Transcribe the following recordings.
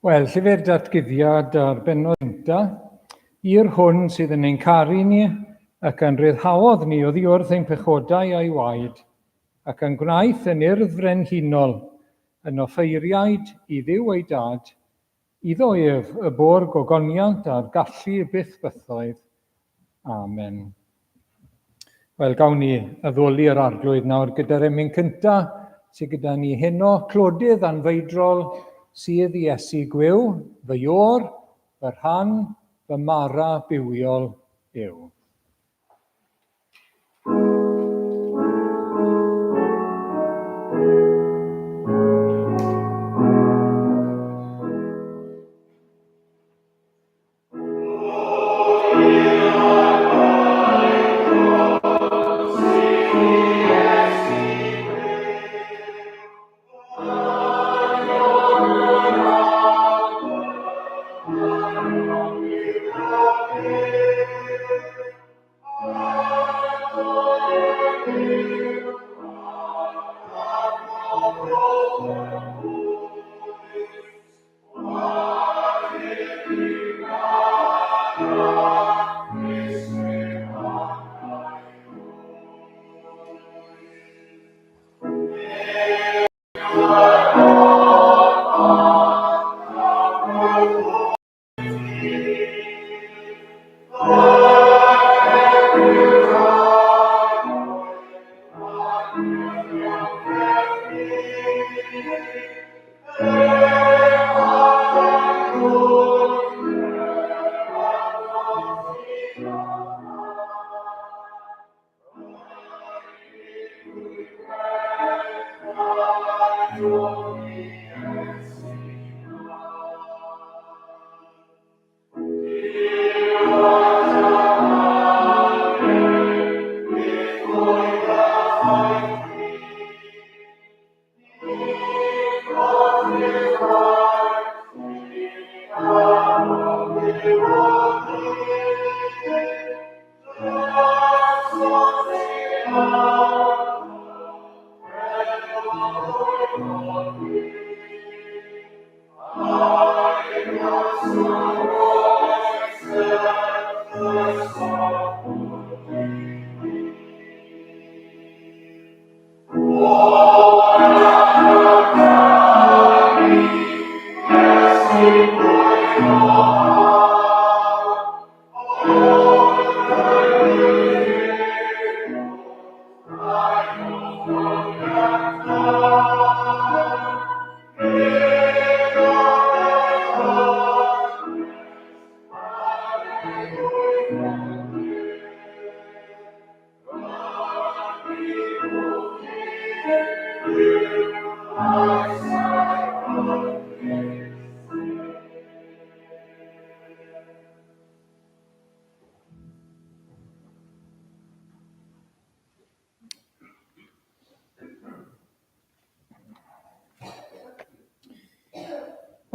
Wel, llyfr datguddiad a'r bennod gynta, i'r hwn sydd yn ein caru ni ac yn rhyddhaodd ni oddi wrth ein pechodau a'i waed, ac yn gwnaeth yn urdd frenhinol, yn offeiriaid i Dduw ei Dad, iddo ef y bo'r gogoniant a'r gallu byth bythoedd. Amen. Wel, gawn ni addoli yr arglwydd nawr gyda'r emyn cynta sydd gyda ni heno, clodydd anfeidrol sydd i Iesu gwiw, fy iôr, fy rhan, fy mara bywiol yw.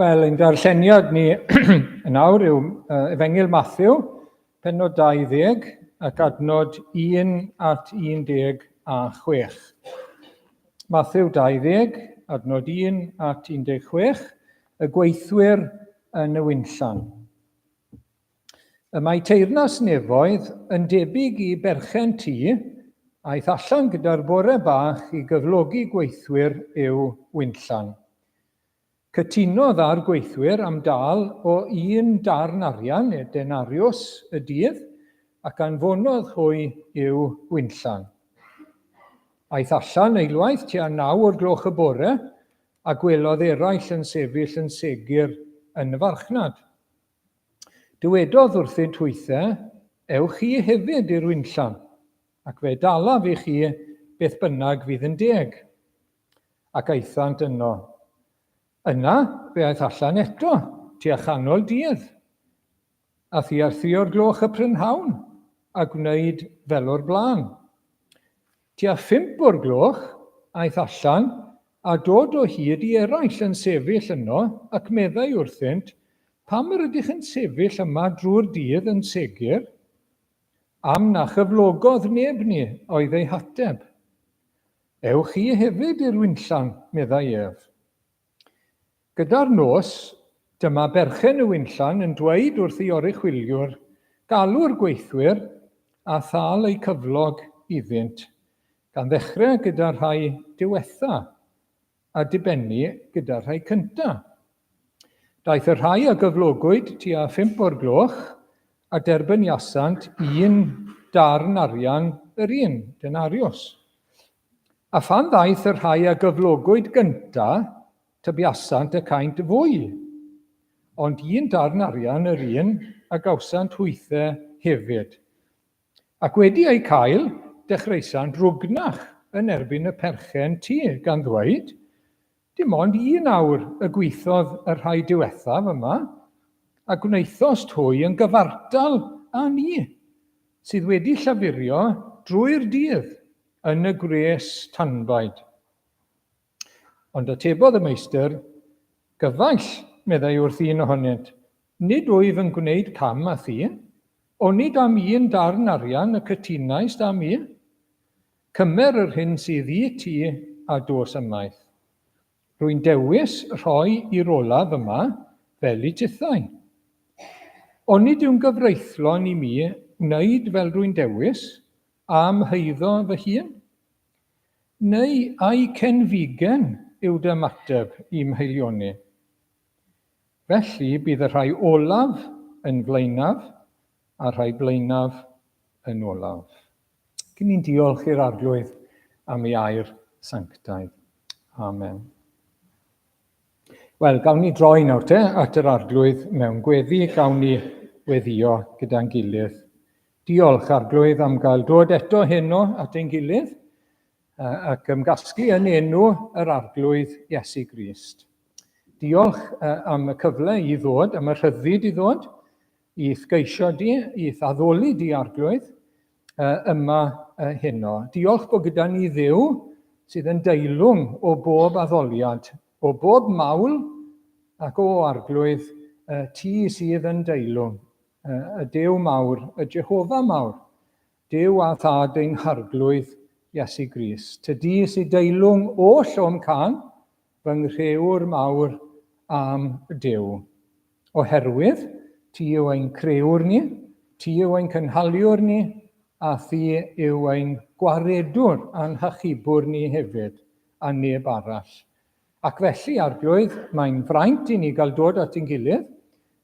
Wel, ein darlleniad ni yn awr yw uh, Efengyl Matthew, penod 20 ac adnod 1 at 16. Matthew 20, adnod 1 at 16, y gweithwyr yn y winllan. Y mae teyrnas nefoedd yn debyg i berchen tŷ, aeth allan gyda'r bore bach i gyflogi gweithwyr i'w winllan. Cytunodd â'r gweithwyr am dâl o un darn arian, neu denariws, y dydd, ac anfonodd hwy i'w winllan. Aeth allan eilwaith tua naw o'r gloch y bore, a gwelodd eraill yn sefyll yn segur yn y farchnad. Dywedodd wrthynt hwythe, Ewch chi hefyd i'r winllan, ac fe dalaf i chi beth bynnag fydd yn deg. Ac aethant yno. Yna, fe aeth allan eto, tua chanol dydd, a thua thri o'r gloch y prynhawn, a gwneud fel o'r blaen. Tua phump o'r gloch, aeth allan, a dod o hyd i eraill yn sefyll yno, ac meddai wrthynt, Pam yr ydych yn sefyll yma drwy'r dydd yn segur? Am na chyflogodd neb ni, oedd ei hateb. Ewch chi hefyd i'r winllan, meddai ef. Gyda'r nos, Dyma berchen y winllan yn dweud wrth ei oruchwyliwr, Galw'r gweithwyr a thâl eu cyflog iddynt, gan ddechrau gyda'r rhai diwetha a dibennu gyda'r rhai cynta. Daeth y rhai a gyflogwyd tua phump o'r gloch a derbyniasant un darn arian yr un, denarius. A phan ddaeth y rhai a gyflogwyd gynta, Tybiasant y caent fwy, ond un darn arian yr un a gawsant hwythe hefyd. Ac wedi eu cael, dechreusant rwgnach yn erbyn y perchen tŷ, gan ddweud, Dim ond un awr y gweithodd y rhai diwethaf yma, a gwnaethost hwy yn gyfartal â ni, sydd wedi llafurio drwy'r dydd yn y gwres tanbaid. Ond atebodd y meistr, Gyfaill, meddai wrth un ohonynt, nid wyf yn gwneud cam â thi. Onid am un darn arian y cytunaist â mi? Cymer yr hyn sydd i ti a dos ymaith. Rwy'n dewis rhoi i'r olaf yma fel i tithau. Onid yw'n gyfreithlon i mi wneud fel rwy'n dewis, a'm haeddo fy hun? Neu ai cenfigen yw dy ymateb i'm haelioni? Felly bydd y rhai olaf yn flaenaf, a'r rhai blaenaf yn olaf. Cyn ni'n diolch i'r Arglwydd am ei air sanctaidd. Amen. Wel, gawn ni droi nawr te at yr Arglwydd mewn gweddi, gawn ni weddio gyda'n gilydd. Diolch, Arglwydd, am gael dod eto heno at ein gilydd ac ymgasglu yn enw yr Arglwydd Iesu Grist. Diolch am y cyfle i ddod, am y rhyddid i ddod, i'th geisio di, i'th addoli di, Arglwydd, yma heno. Diolch bod gyda ni Dduw sydd yn deilwng o bob addoliad, o bob mawl ac o Arglwydd, ti sydd yn deilwng. Y Duw mawr, y Jehofa mawr, Duw a Thad ein Harglwydd Iesu Grist. Tydi sy deilwng oll o'm cân, fy nghrëwr mawr a'm Duw. Oherwydd, ti yw ein crëwr ni, ti yw ein cynhaliwr ni, a thi yw ein gwaredwr a'n hachubwr ni hefyd, a neb arall. Ac felly, Arglwydd, mae'n fraint i ni gael dod at ein gilydd,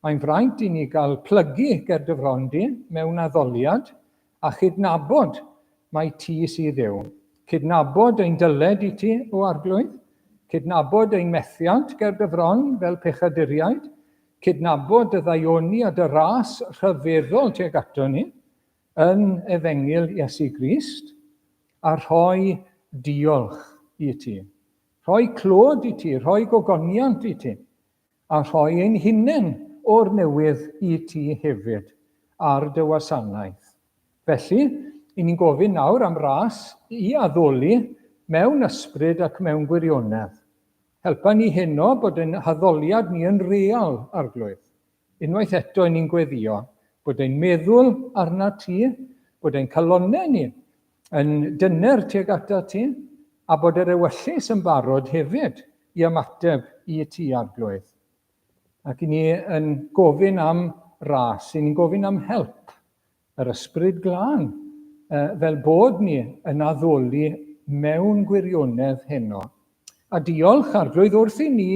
mae'n fraint i ni gael plygu ger dy fron di mewn addoliad a chydnabod mai ti sydd Dduw. Cydnabod ein dyled i ti, o Arglwydd, cydnabod ein methiant ger dy fron fel pechaduriaid, cydnabod dy ddaioni a dy ras rhyfeddol tuag ato ni yn Efengyl Iesu Grist, a rhoi diolch i ti. Rhoi clod i ti, rhoi gogoniant i ti, a rhoi ein hunain o'r newydd i ti hefyd ar dy wasanaeth. Felly, i ni'n gofyn nawr am ras i addoli mewn ysbryd ac mewn gwirionedd. Helpa ni heno bod ein haddoliad ni yn real, Arglwydd. Unwaith eto i ni'n gweddio bod ein meddwl arna ti, bod ein calonnau ni yn dyner tuag ata ti, a bod yr ewyllys yn barod hefyd i ymateb i ti, Arglwydd. Ac i ni yn gofyn am ras, i ni'n gofyn am help yr Ysbryd Glân, fel bod ni yn addoli mewn gwirionedd heno. A diolch, Arglwydd, wrth i ni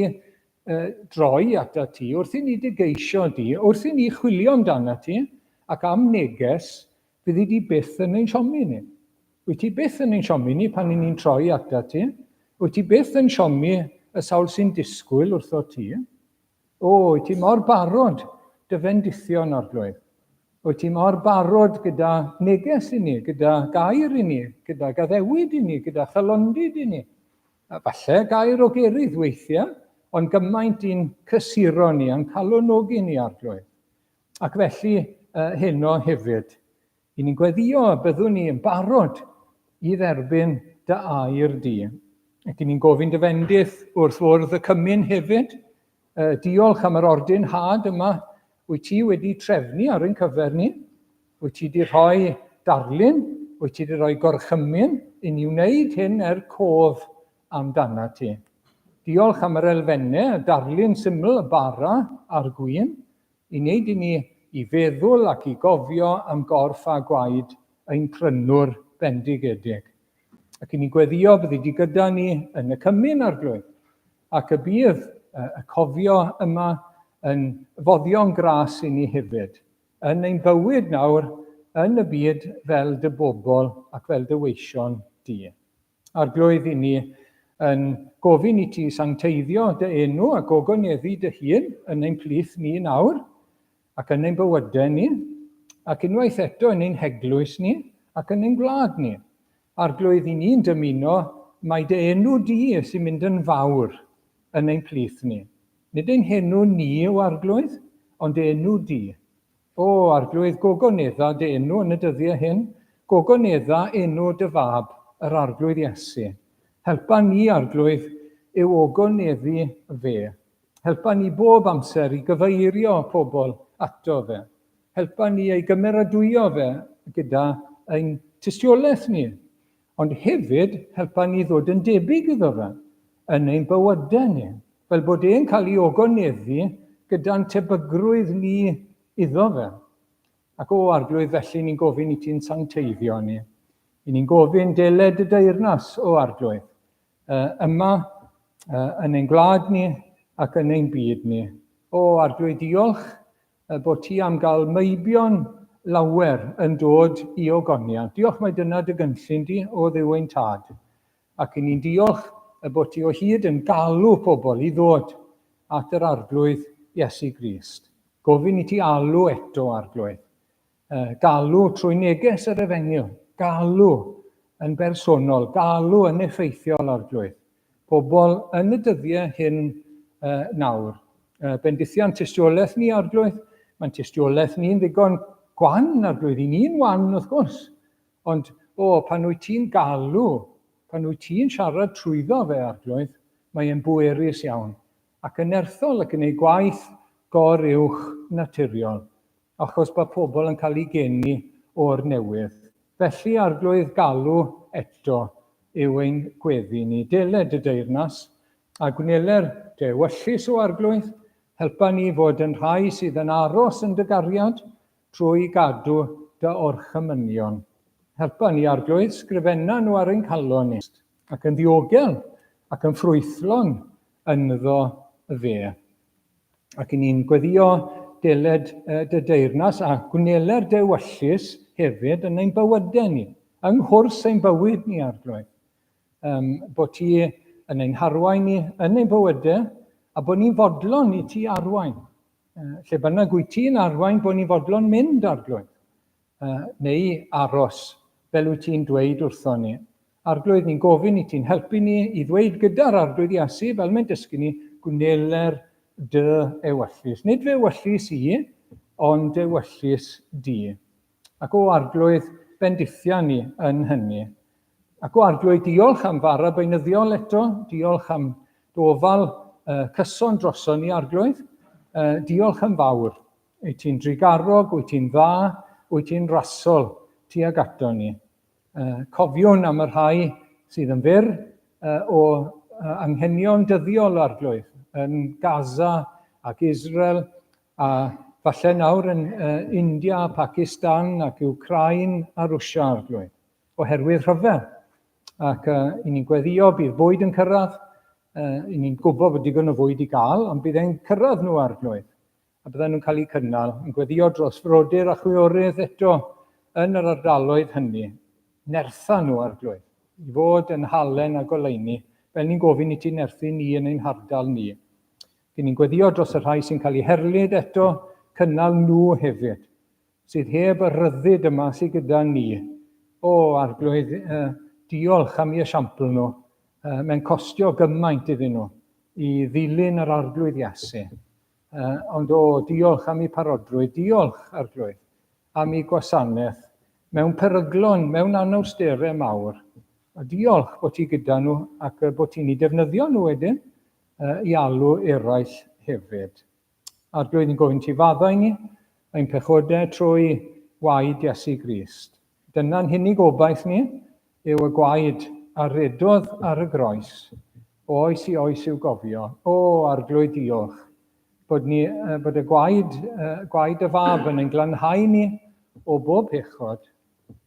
droi ata ti, wrth i ni dy geisio di, wrth i ni chwilio amdana ti ac am neges, fyddi di byth yn ein siomi ni. Wyt ti byth yn ein siomi ni pan i ni'n troi ata ti? Wyt ti byth yn siomi y sawl sy'n disgwyl wrtho ti? O, wyt ti mor barod dy fendithion, Arglwydd. Wyt ti mor barod gyda neges i ni, gyda gair i ni, gyda gaddewid i ni, gyda chalondid i ni. A falle gair o gerydd weithiau, ond gymaint i'n cysuro ni a'n calonogi ni, Arglwydd. Ac felly heno hefyd, i ni'n gweddio y byddwn ni yn barod i dderbyn dy air di. Ac i ni'n gofyn dy fendith wrth fwrdd y cymun hefyd. Diolch am yr ordyn had yma wyt ti wedi trefnu ar ein cyfer ni. Wyt ti wedi rhoi darlun, wyt ti wedi rhoi gorchymyn i ni wneud hyn er cof amdana ti. Diolch am yr elfennau, y darlun syml, y bara a'r gwin, i wneud i ni i feddwl ac i gofio am gorff a gwaed ein Prynwr bendigedig. Ac i ni'n gweddio byddi di gyda ni yn y cymun, Arglwydd, ac y bydd y cofio yma yn foddion gras i ni hefyd, yn ein bywyd nawr yn y byd fel dy bobl ac fel dy weision di. Arglwydd, i ni yn gofyn i ti sancteiddio dy enw a gogoneddu dy hun yn ein plith ni nawr, ac yn ein bywydau ni, ac unwaith eto yn ein heglwys ni, ac yn ein gwlad ni. Arglwydd, i ni'n dymuno mai dy enw di sy'n mynd yn fawr yn ein plith ni. Nid ein henw ni yw Arglwydd, ond dy enw di. O, Arglwydd, gogonedda dy enw yn y dyddiau hyn, gogonedda enw dy fab, yr Arglwydd Iesu. Helpa ni, Arglwydd, i'w ogoneddu fe. Helpa ni bob amser i gyfeirio pobl ato fe. Helpa ni ei gymeradwyo fe gyda ein tystiolaeth ni. Ond hefyd, helpa ni ddod yn debyg iddo fe yn ein bywydau ni, fel bod e'n cael ei ogoneddu gyda'n tebygrwydd ni iddo fe. Ac o, Arglwydd, felly ni'n gofyn i ti'n sancteiddio ni. I ni'n gofyn deled y deyrnas, o Arglwydd, yma yn ein gwlad ni ac yn ein byd ni. O, Arglwydd, diolch bod ti am gael meibion lawer yn dod i ogoniant. Diolch mai dyna dy gynllun di, o Dduw ein Tad. Ac i ni'n diolch y bod ti o hyd yn galw pobl i ddod at yr Arglwydd Iesu Grist. Gofyn i ti alw eto, Arglwydd. Galw trwy neges yr efengyl, galw yn bersonol, galw yn effeithiol, Arglwydd. Pobl yn y dyddiau hyn nawr. Bendithion tystiolaeth ni, Arglwydd. Mae'n tystiolaeth ni'n ddigon gwan, Arglwydd. I ni'n wan, wrth gwrs. Ond, o, pan wyt ti'n galw, pan wyt ti'n siarad trwyddo fe, Arglwydd, mae e'n bwerus iawn ac yn nerthol ac yn ei gwaith gor-uwch naturiol, achos bod pobl yn cael eu geni o'r newydd. Felly, Arglwydd, galw eto yw ein gweddi ni. Deled dy deyrnas, a gwneler dy ewyllys, o Arglwydd, helpa ni fod yn rhai sydd yn aros yn dy gariad trwy gadw dy orchymynion. Helpa ni, Arglwydd, sgrifenna nhw ar ein calon ni, ac yn ddiogel ac yn ffrwythlon ynddo fe. Ac i ni'n gweddio deled dy deyrnas a gwneler dy ewyllys hefyd yn ein bywydau ni, yng nghwrs ein bywyd ni, Arglwydd. Um, bod ti yn ein harwain ni yn ein bywydau a bod ni'n fodlon i ti arwain. Lle bynnag wyt ti'n arwain, bod ni'n fodlon mynd, Arglwydd. Neu aros, fel wyt ti'n dweud wrthon ni. Arglwydd, ni'n gofyn i ti'n helpu ni i ddweud gyda'r Arglwydd Iesu, fel mae'n dysgu ni, gwneler dy ewyllys. Nid fy ewyllys i, ond ewyllys di. Ac o Arglwydd, bendithia ni yn hynny. Ac o Arglwydd, diolch am fara beunyddiol eto, diolch am dy ofal cyson droson ni, Arglwydd. Diolch yn fawr. Wyt ti'n drugarog, wyt ti'n dda, wyt ti'n rasol tuag ato ni. Cofiwn am y rhai sydd yn fyr o anghenion dyddiol, Arglwydd, yn Gaza ac Israel, a falle nawr yn India, Pakistan ac Wcráin a Rwsia, Arglwydd, oherwydd rhyfel. Ac i ni'n gweddio bydd bwyd yn cyrraedd, i ni'n gwybod bod digon o fwyd i gael, ond bydd e'n cyrraedd nhw, Arglwydd. A byddan nhw'n cael eu cynnal, yn gweddio dros frodyr a chwiorydd eto yn yr ardaloedd hynny. Nertha nhw, Arglwydd, i fod yn halen a goleuni, fel ni'n gofyn i ti nerthu ni yn ein hardal ni. Dyn ni'n gweddio dros y rhai sy'n cael eu herlid eto, cynnal nhw hefyd, sydd heb y rhyddid yma sydd gyda ni. O, Arglwydd, diolch am eu esiampl nhw. Mae'n costio gymaint iddyn nhw i ddilyn yr Arglwydd Iesu. Ond o, diolch am eu parodrwydd, diolch, Arglwydd, am eu gwasanaeth mewn peryglon, mewn anawsterau mawr. A diolch bod ti gyda nhw ac bod ti'n eu defnyddio nhw wedyn i alw eraill hefyd. Arglwydd, ni'n gofyn ti faddau ni ein pechodau trwy waed Iesu Grist. Dyna'n hunig obaith ni, yw y gwaed a redodd ar y groes. O oes i oes i'w gofio. O, Arglwydd, diolch bod, ni, bod y gwaed, gwaed y fab yn ein glanhau ni o bob pechod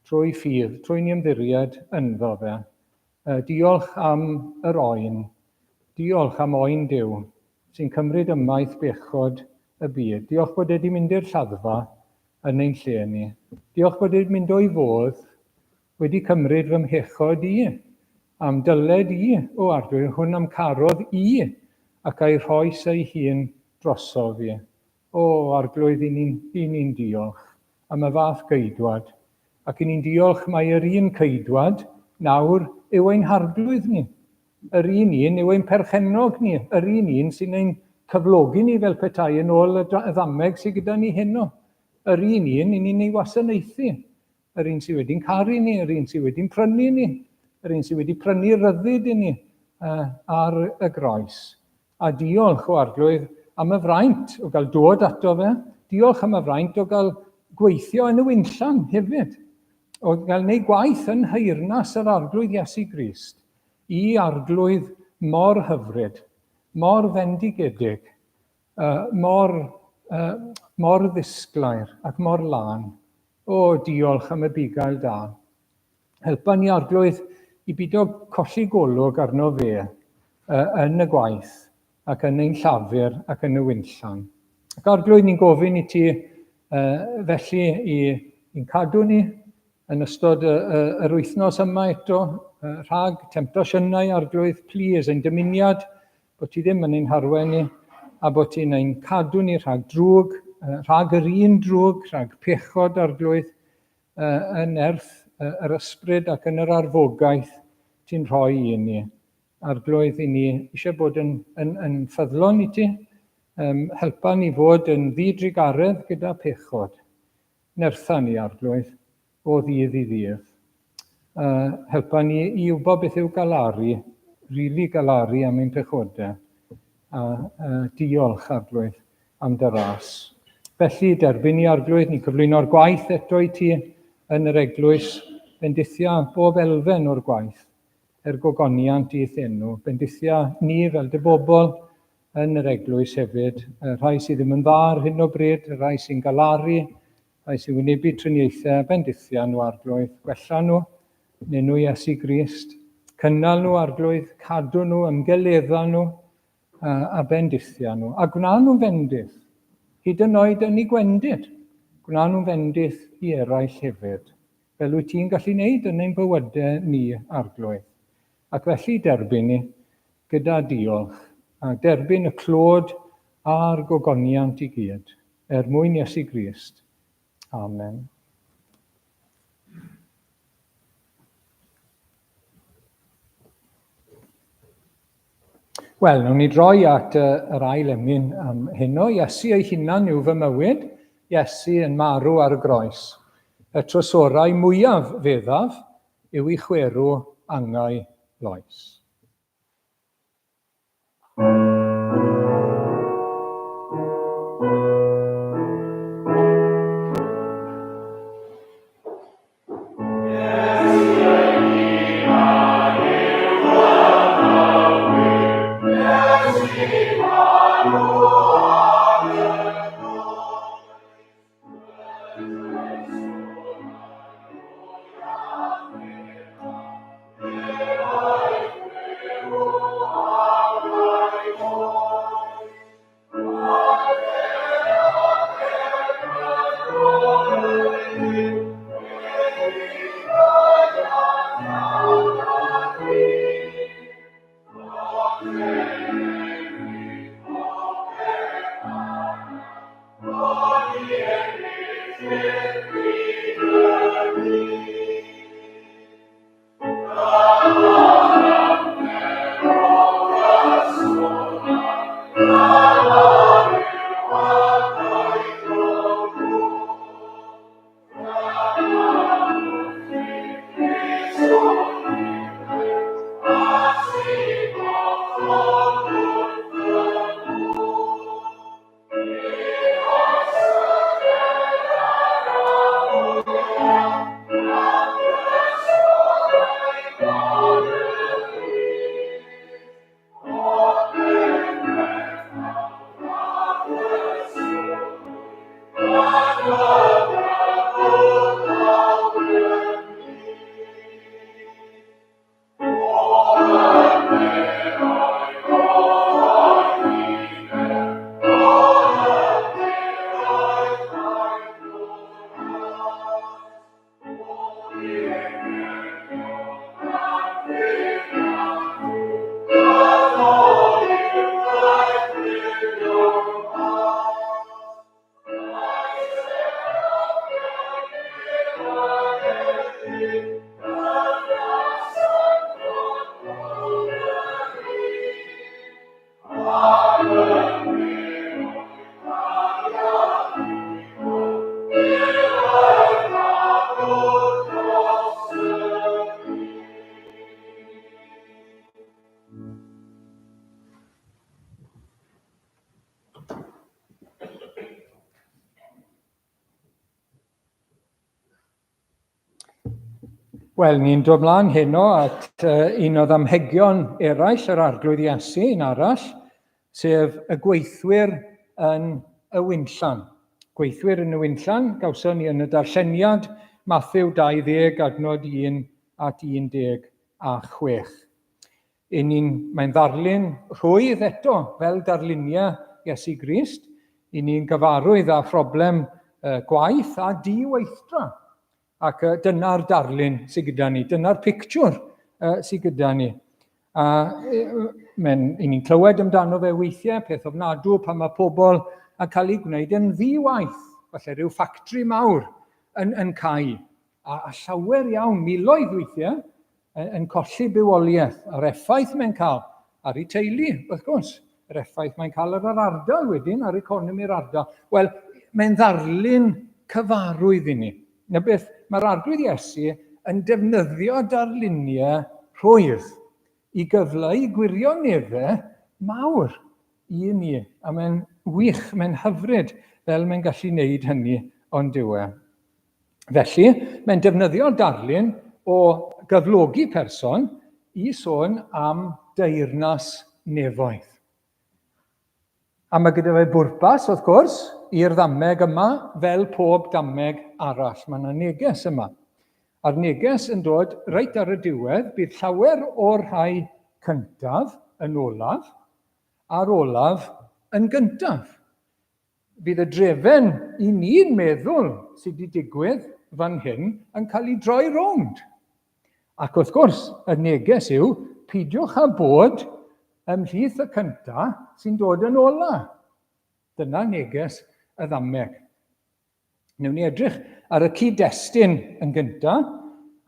trwy ffydd, trwy ni ymddiried ynddo fe. Diolch am yr oen. Diolch am oen Duw sy'n cymryd ymaith bechod y byd. Diolch bod e wedi mynd i'r lladdfa yn ein lle ni. Diolch bod e wedi mynd o'i fodd wedi cymryd fy mhechod i, am dyled i, o Arglwydd, hwn a'm carodd i, ac a'i rhoes ei hun drosof fi. O Arglwydd, i ni'n, i ni'n diolch am y fath geidwad, ac i ni'n diolch mai yr un ceidwad nawr yw ein harglwydd ni. Yr un un yw ein perchennog ni, yr un un sy'n ein cyflogi ni fel petai yn ôl y ddameg sydd gyda ni heno. Yr un un i ni'n ei wasanaethu. Yr un sydd wedi'n caru ni, yr un sydd wedi'n prynu ni, yr un sydd wedi prynu rhyddid i ni uh, ar y groes. A diolch o Arglwydd am y fraint o gael dod ato fe, diolch am y fraint o gael gweithio yn y winllan hefyd, o gael gwneud gwaith yn nheyrnas yr Arglwydd Iesu Grist, i Arglwydd mor hyfryd, mor fendigedig, uh, mor, uh, mor ddisglair ac mor lân. O, diolch am y bugail da. Helpa ni, Arglwydd, i bido colli golwg arno fe uh, yn y gwaith ac yn ein llafur ac yn y winllan. Ac Arglwydd, ni'n gofyn i ti uh, felly i, i'n cadw ni yn ystod y, y, yr wythnos yma eto, rhag temtasiynau, Arglwydd, plîs, ein dymuniad bod ti ddim yn ein harwain ni, a bod ti'n ein cadw ni rhag drwg, rhag yr un drwg, rhag pechod, Arglwydd, yn nerth yr ysbryd ac yn yr arfogaeth ti'n rhoi i ni. Arglwydd, i ni eisiau bod yn, yn, yn ffyddlon i ti, um, helpa ni fod yn ddidrugaredd gyda pechod. Nertha ni, Arglwydd, o ddydd i ddydd. Uh, helpa ni i wybod beth yw galaru, rili really galaru am ein pechodau. A uh, diolch, Arglwydd, am dy ras. Felly, derbyn ni, Arglwydd, ni'n cyflwyno'r gwaith eto i ti yn yr eglwys. Bendithia bob elfen o'r gwaith er gogoniant i'th enw. Bendithia ni fel dy bobl yn yr eglwys hefyd, y rhai sydd ddim yn dda ar hyn o bryd, y rhai sy'n galaru, rhai sy'n wynebu triniaethau, bendithia nhw Arglwydd, gwella nhw, neu nhw Iesu Grist, cynnal nhw Arglwydd, cadw nhw, ymgeledda nhw, a, a bendithia nhw, a gwna nhw'n fendith, hyd yn oed yn ei gwendid, gwna nhw'n fendith i eraill hefyd, fel wyt ti'n gallu wneud yn ein bywydau ni, Arglwydd. Ac felly derbyn ni gyda diolch, a derbyn y clod a'r gogoniant i gyd, er mwyn Iesu Grist. Amen. Wel, wnawn ni droi at yr ail emyn am heno. Iesu ei hunan yw fy mywyd, Iesu yn marw ar y groes. Y trysorau mwyaf feddaf yw i chwerw angau loes. Wel, ni'n dod mlaen heno at un o ddamhegion eraill yr Arglwydd Iesu, un arall, sef y gweithwyr yn y winllan. Gweithwyr yn y winllan, gawson ni yn y darlleniad Mathew 20 adnod 1 at 16. I ni'n, mae'n ddarlun rhwydd eto, fel darluniau Iesu Grist, i ni'n gyfarwydd â phroblem gwaith a diweithdra. Ac dyna'r darlun sydd gyda ni, dyna'r pictiwr sydd gyda ni. A mae'n, i ni'n clywed amdano fe weithiau, peth ofnadw pan mae pobl yn cael eu gwneud yn ddi-waith, falle rhyw ffactri mawr yn, yn cau. A, a llawer iawn, miloedd weithiau, yn, yn colli bywoliaeth, a'r effaith mae'n cael ar eu teulu, wrth gwrs, yr effaith mae'n cael ar yr ardal wedyn, ar economi'r ardal. Wel, mae'n ddarlun cyfarwydd i ni. Na beth, mae'r Arglwydd Iesu yn defnyddio darluniau rhwydd i gyfleu gwirioneddau mawr i ni. A mae'n wych, mae'n hyfryd fel mae'n gallu wneud hynny ond yw e. Felly, mae'n defnyddio darlun o gyflogi person i sôn am deyrnas nefoedd. A mae gyda fe bwrpas, wrth gwrs, i'r ddameg yma, fel pob dameg arall. Mae yna neges yma. A'r neges yn dod reit ar y diwedd, bydd llawer o'r rhai cyntaf yn olaf, a'r olaf yn gyntaf. Bydd y drefen i ni'n meddwl sydd wedi digwydd fan hyn yn cael ei droi rownd. Ac wrth gwrs, y neges yw, peidiwch â bod ymhlith y cynta sy'n dod yn ola. Dyna neges y ddameg. Newn ni edrych ar y cyd-destun yn gyntaf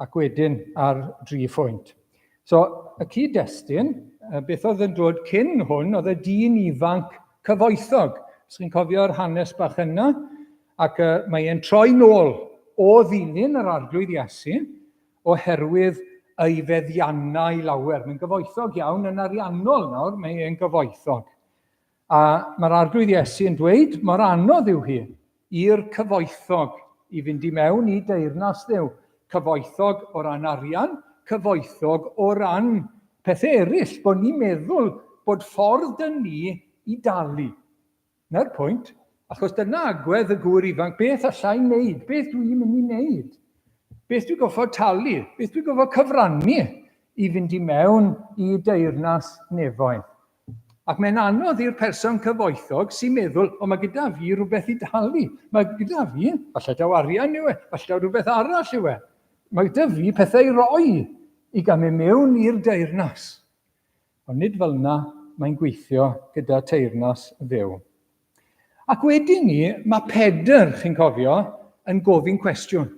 ac wedyn ar dri phwynt. So, y cyd-destun, beth oedd yn dod cyn hwn, oedd y dyn ifanc cyfoethog. Os chi'n cofio'r hanes bach yna, ac mae e'n troi nôl o ddilyn yr Arglwydd Iesu oherwydd ei feddiannau lawer. Mae'n gyfoethog iawn yn ariannol nawr, mae e'n gyfoethog. A mae'r Arglwydd Iesu yn dweud mor anodd yw hi i'r cyfoethog i fynd i mewn i deyrnas Dduw. Cyfoethog o ran arian, cyfoethog o ran pethau eraill, bod ni'n meddwl bod ffordd dyn ni i dalu. Na'r pwynt, achos dyna agwedd y gŵr ifanc, beth allai wneud, beth dwi'n mynd i wneud, beth dwi'n goffod talu, beth dwi'n goffod cyfrannu i fynd i mewn i deyrnas nefoedd. Ac mae'n anodd i'r person cyfoethog sy'n meddwl, o mae gyda fi rhywbeth i dalu, mae gyda fi, falle daw arian yw e, falle daw rhywbeth arall yw e. Mae gyda fi pethau i roi i gael mynd mewn i'r deyrnas. Ond nid fel yna mae'n gweithio gyda teyrnas Dduw. Ac wedyn ni, mae Pedr, chi'n cofio, yn gofyn cwestiwn.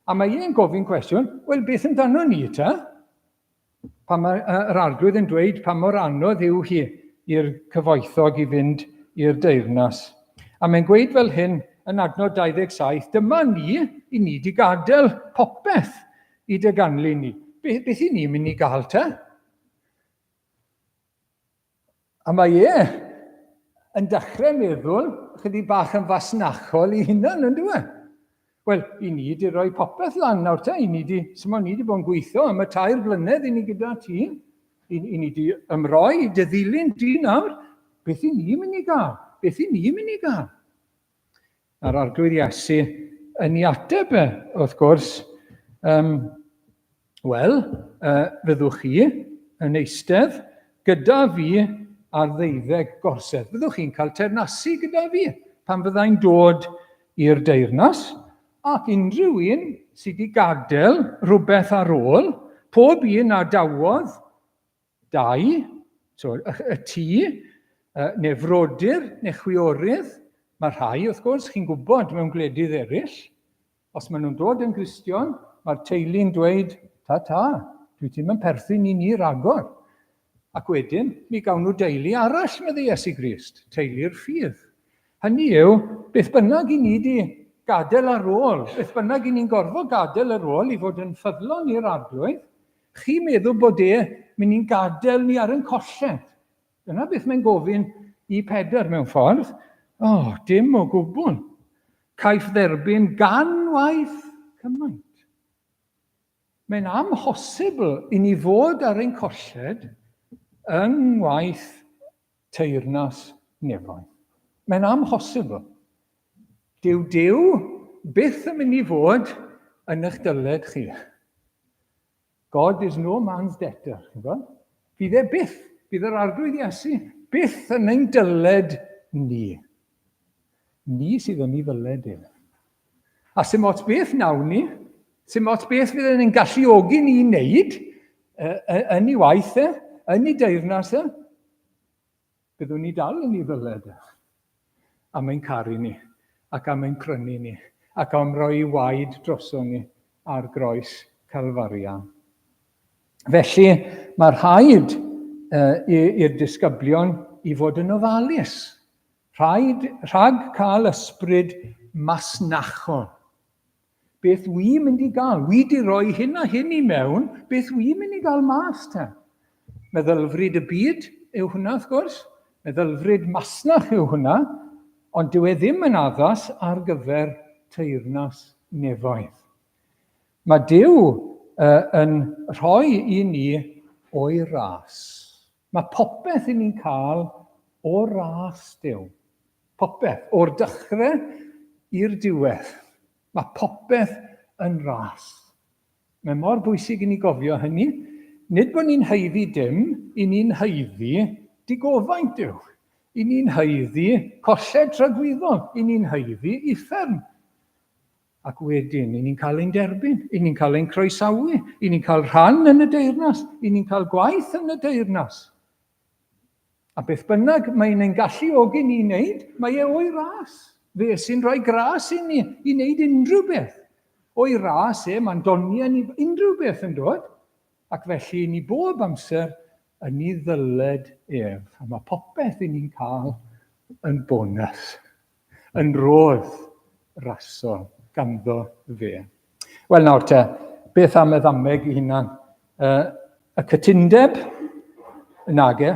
A mae e'n gofyn cwestiwn, wel beth amdano ni ta? Pan mae yr Arglwydd yn dweud pa mor anodd yw hi i'r cyfoethog i fynd i'r deyrnas. A mae'n gweud fel hyn yn adnod 27, dyma ni, i ni di gadael popeth i dy ganlyn ni. Beth, beth i ni'n mynd i gael te? A mae e yn dechrau meddwl chydig bach yn fasnachol i hunan, yn dwi? Wel, i ni di roi popeth lan nawr te, i ni di, symo, ni di bod yn gweithio am y 3 blynedd i ni gyda ti, i, i ni di ymroi i dy ddilyn di nawr, beth i ni mynd i gael? Beth i ni mynd i gael? A'r Arglwydd Iesu yn ei ateb e, wrth gwrs, um, wel, fyddwch chi yn eistedd gyda fi ar ddeuddeg gorsedd. Fyddwch chi'n cael teyrnasu gyda fi pan fyddai'n dod i'r deyrnas, ac unrhyw un sydd wedi gadael rhywbeth ar ôl, pob un a dawodd Dau, so y, y tŷ, neu frodyr, neu chwiorydd, mae rhai, wrth gwrs, chi'n gwybod, mewn gwledydd eraill, os maen nhw'n dod yn Gristion, Mae'r teulu'n dweud, ta ta, dwi ddim yn perthyn i ni ragor. Ac wedyn, mi gawn nhw deulu arall, meddai Iesu Grist, teulu'r ffydd. Hynny yw, beth bynnag i ni di gadael ar ôl, beth bynnag i ni'n gorfod gadael ar ôl i fod yn ffyddlon i'r Arglwydd, chi'n meddwl bod e mynd i'n gadael ni ar yn colled. Dyna beth mae'n gofyn i Pedr mewn ffordd. O, oh, dim o gwbl. Caiff dderbyn gan waith cymaint. Mae'n amhosibl i ni fod ar ein colled yng ngwaith teyrnas nefoedd. Mae'n amhosibl. Dyw Duw byth yn mynd i fod yn eich dyled chi. God is no man's debtor. Fydd e byth, bydd yr Arglwydd Iesu byth yn ein dyled ni. Ni sydd yn ei ddyled e. A sy'n ots beth nawn ni, sy'n ots beth fydd yn ein galluogi ni i wneud yn ei waith e, yn ei deyrnas e, byddwn ni dal yn ei ddyled e. Am ein caru ni, ac am ein prynu ni, ac am roi ei waed droson ni ar groes Calfaria. Felly, mae rhaid i'r disgyblion i fod yn ofalus Rhaid rhag cael ysbryd masnachol. Beth wi mynd i gael? Wi di roi hyn a hyn i mewn, beth wi mynd i gael mas te? Meddylfryd y byd yw hwnna, wrth gwrs. Meddylfryd masnach yw hwnna, ond dyw e ddim yn addas ar gyfer teyrnas nefoedd. Mae Duw uh, yn rhoi i ni o'i ras. Mae popeth i ni'n cael o ras Duw. Popeth, o'r dechrau i'r diwedd. Mae popeth yn ras. Mae mor bwysig i ni gofio hynny. Nid bod ni'n haeddu dim, i ni'n haeddu digofaint Duw. I ni'n haeddu colled tragwyddol, i ni'n haeddu uffern. Ac wedyn, i ni'n cael ein derbyn, i ni'n cael ein croesawu, i ni'n cael rhan yn y deyrnas, i ni'n cael gwaith yn y deyrnas. A beth bynnag mae'n ein galluogi ni i wneud, mae e o'i ras. Fe sy'n rhoi gras i ni i wneud unrhyw beth. O'i ras e, mae'n doniau ni unrhyw beth yn dod. Ac felly, ni bob amser yn ei ddyled ef. A mae popeth i ni'n cael yn bonus. yn rodd rasol ganddo fe. Wel nawr te, beth am y ddameg i hunan? Uh, y cytundeb, nage,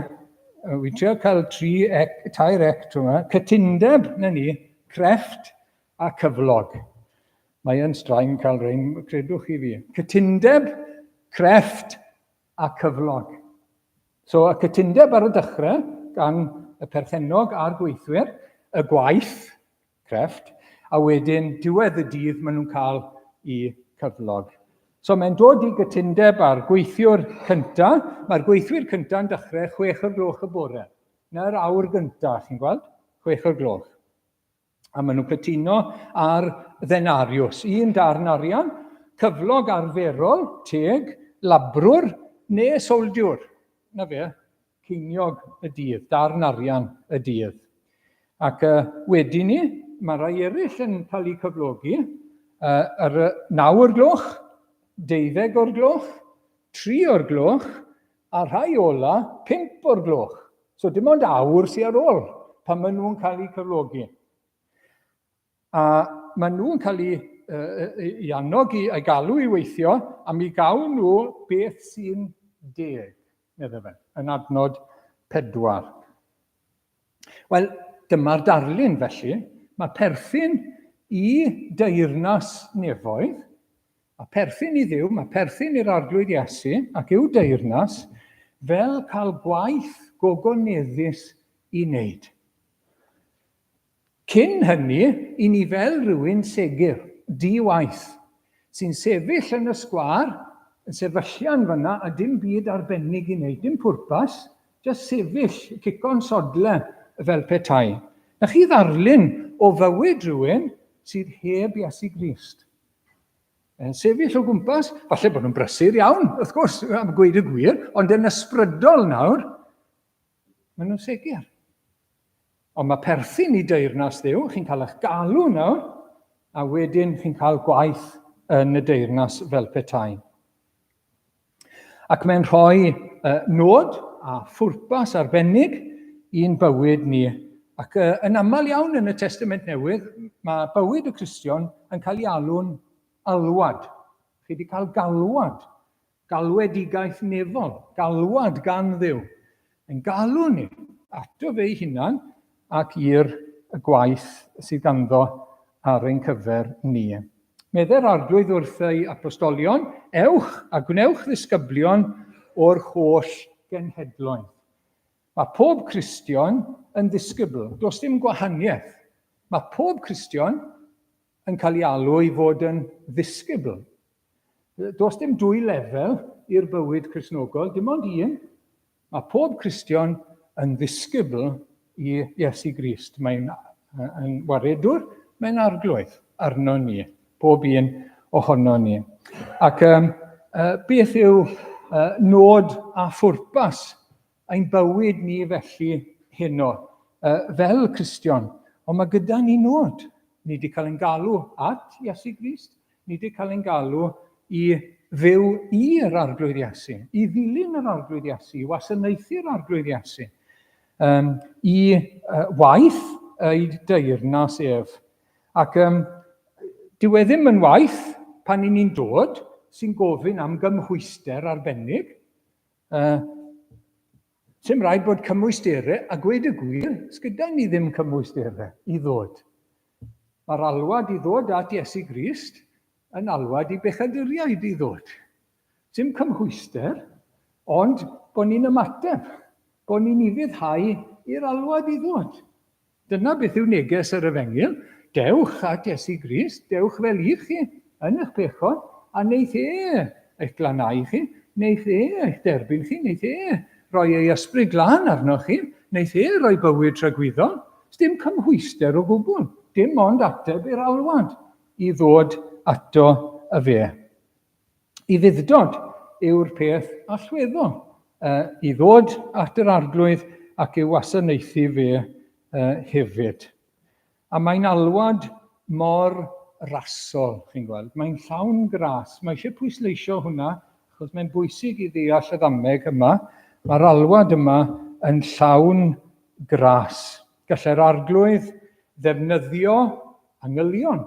wy'n trio cael tri ec, tair ec trwy yma, cytundeb, na ni, crefft a cyflog. Mae yn straen cael rhain, credwch chi fi. Cytundeb, crefft a cyflog. So y cytundeb ar y dechrau gan y perchennog a'r gweithwyr, y gwaith, crefft, a wedyn diwedd y dydd maen nhw'n cael i cyflog. So mae'n dod i gytundeb â'r gweithiwr cyntaf. Mae'r gweithwyr cyntaf yn dechrau 6 o'r gloch y bore. Na'r awr gyntaf, chi'n gweld? 6 o'r gloch. A maen nhw'n cytuno ar ddenariws, un darn arian, cyflog arferol, teg, labrwr neu soldiwr. Na fe, ceiniog y dydd, darn arian y dydd. Ac uh, wedi ni, mae rhai eraill yn cael eu cyflogi uh, ar y 9 o'r gloch, 12 o'r gloch, 3 o'r gloch, a rhai ola, 5 o'r gloch. So dim ond awr sydd ar ôl pan maen nhw'n cael eu cyflogi. A maen nhw'n cael eu, uh, i annog i, i galw i weithio, a mi gawn nhw beth sy'n deg, meddai fe, yn adnod pedwar. Wel, dyma'r darlun felly. Mae perthyn i deyrnas nefoedd, mae perthyn i Dduw, mae perthyn i'r Arglwydd Iesu ac i'w deyrnas fel cael gwaith gogoneddus i wneud. Cyn hynny, i ni fel rhywun segur, di-waith, sy'n sefyll yn y sgwâr, yn sefyllian fyna a dim byd arbennig i wneud, dim pwrpas, jyst sefyll, cico'n sodle fel petai. Na chi ddarlun o fywyd rhywun sydd heb Iesu Grist. Yn sefyll o gwmpas, falle bod nhw'n brysur iawn, wrth gwrs, am gweud y gwir, ond yn ysbrydol nawr, maen nhw'n segur. Ond mae perthyn i deyrnas Dduw, chi'n cael eich galw nawr, a wedyn chi'n cael gwaith yn y deyrnas fel petai. Ac mae'n rhoi nod a phwrpas arbennig i'n bywyd ni. Ac yn aml iawn yn y Testament Newydd, mae bywyd y Cristion yn cael ei alw'n alwad. Chi wedi cael galwad, galwedigaeth nefol, galwad gan Dduw. Yn galw ni ato fe ei hunan ac i'r gwaith sydd ganddo ar ein cyfer ni. Meddai'r Arglwydd wrth ei apostolion, Ewch a gwnewch ddisgyblion o'r holl genhedloedd. Mae pob Cristion yn ddisgybl, does dim gwahaniaeth. Mae pob Cristion yn cael ei alw i fod yn ddisgybl. Does dim dwy lefel i'r bywyd Cristnogol, dim ond un. Mae pob Cristion yn ddisgybl i Iesu Grist. Mae'n yn waredwr, mae'n arglwydd arno ni, pob un ohono ni. Ac um, uh, beth yw uh, nod a phwrpas ein bywyd ni felly heno, uh, fel Cristion? Ond mae gyda ni nod. Ni wedi cael ein galw at Iesu Grist, Ni wedi cael ein galw i fyw i'r Arglwydd Iesu, i ddilyn yr Arglwydd Iesu, i wasanaethu'r Arglwydd Iesu, um, i uh, waith ei deyrnas ef. Ac um, dyw e ddim yn waith pan i ni'n dod sy'n gofyn am gymhwyster arbennig. Sy'n rhaid bod cymwysterau, a gweud y gwir, sgyda ni ddim cymwysterau i ddod. Mae'r alwad i ddod at Iesu Grist yn alwad i bechaduriaid i ddod. Dim cymhwyster, ond bod ni'n ymateb, bod ni'n ufuddhau i'r alwad i ddod. Dyna beth yw neges yr Efengyl, dewch at Iesu Grist, dewch fel i chi, yn eich pechod, a wneith e eich glanhau chi, wneith e eich derbyn chi, wneith e roi ei ysbryd glân arnoch chi, wneith e roi bywyd tragwyddol. Sdim cymhwyster o gwbl, dim ond ateb i'r alwad i ddod ato y fe. Ufudd-dod yw'r peth allweddol uh, i ddod at yr arglwydd ac i'w wasanaethu fe uh, hefyd. A mae'n alwad mor rasol, chi'n gweld. Mae'n llawn gras. Mae eisiau pwysleisio hwnna, achos mae'n bwysig i ddeall y ddameg yma. Mae'r alwad yma yn llawn gras. Gallai'r arglwydd ddefnyddio angylion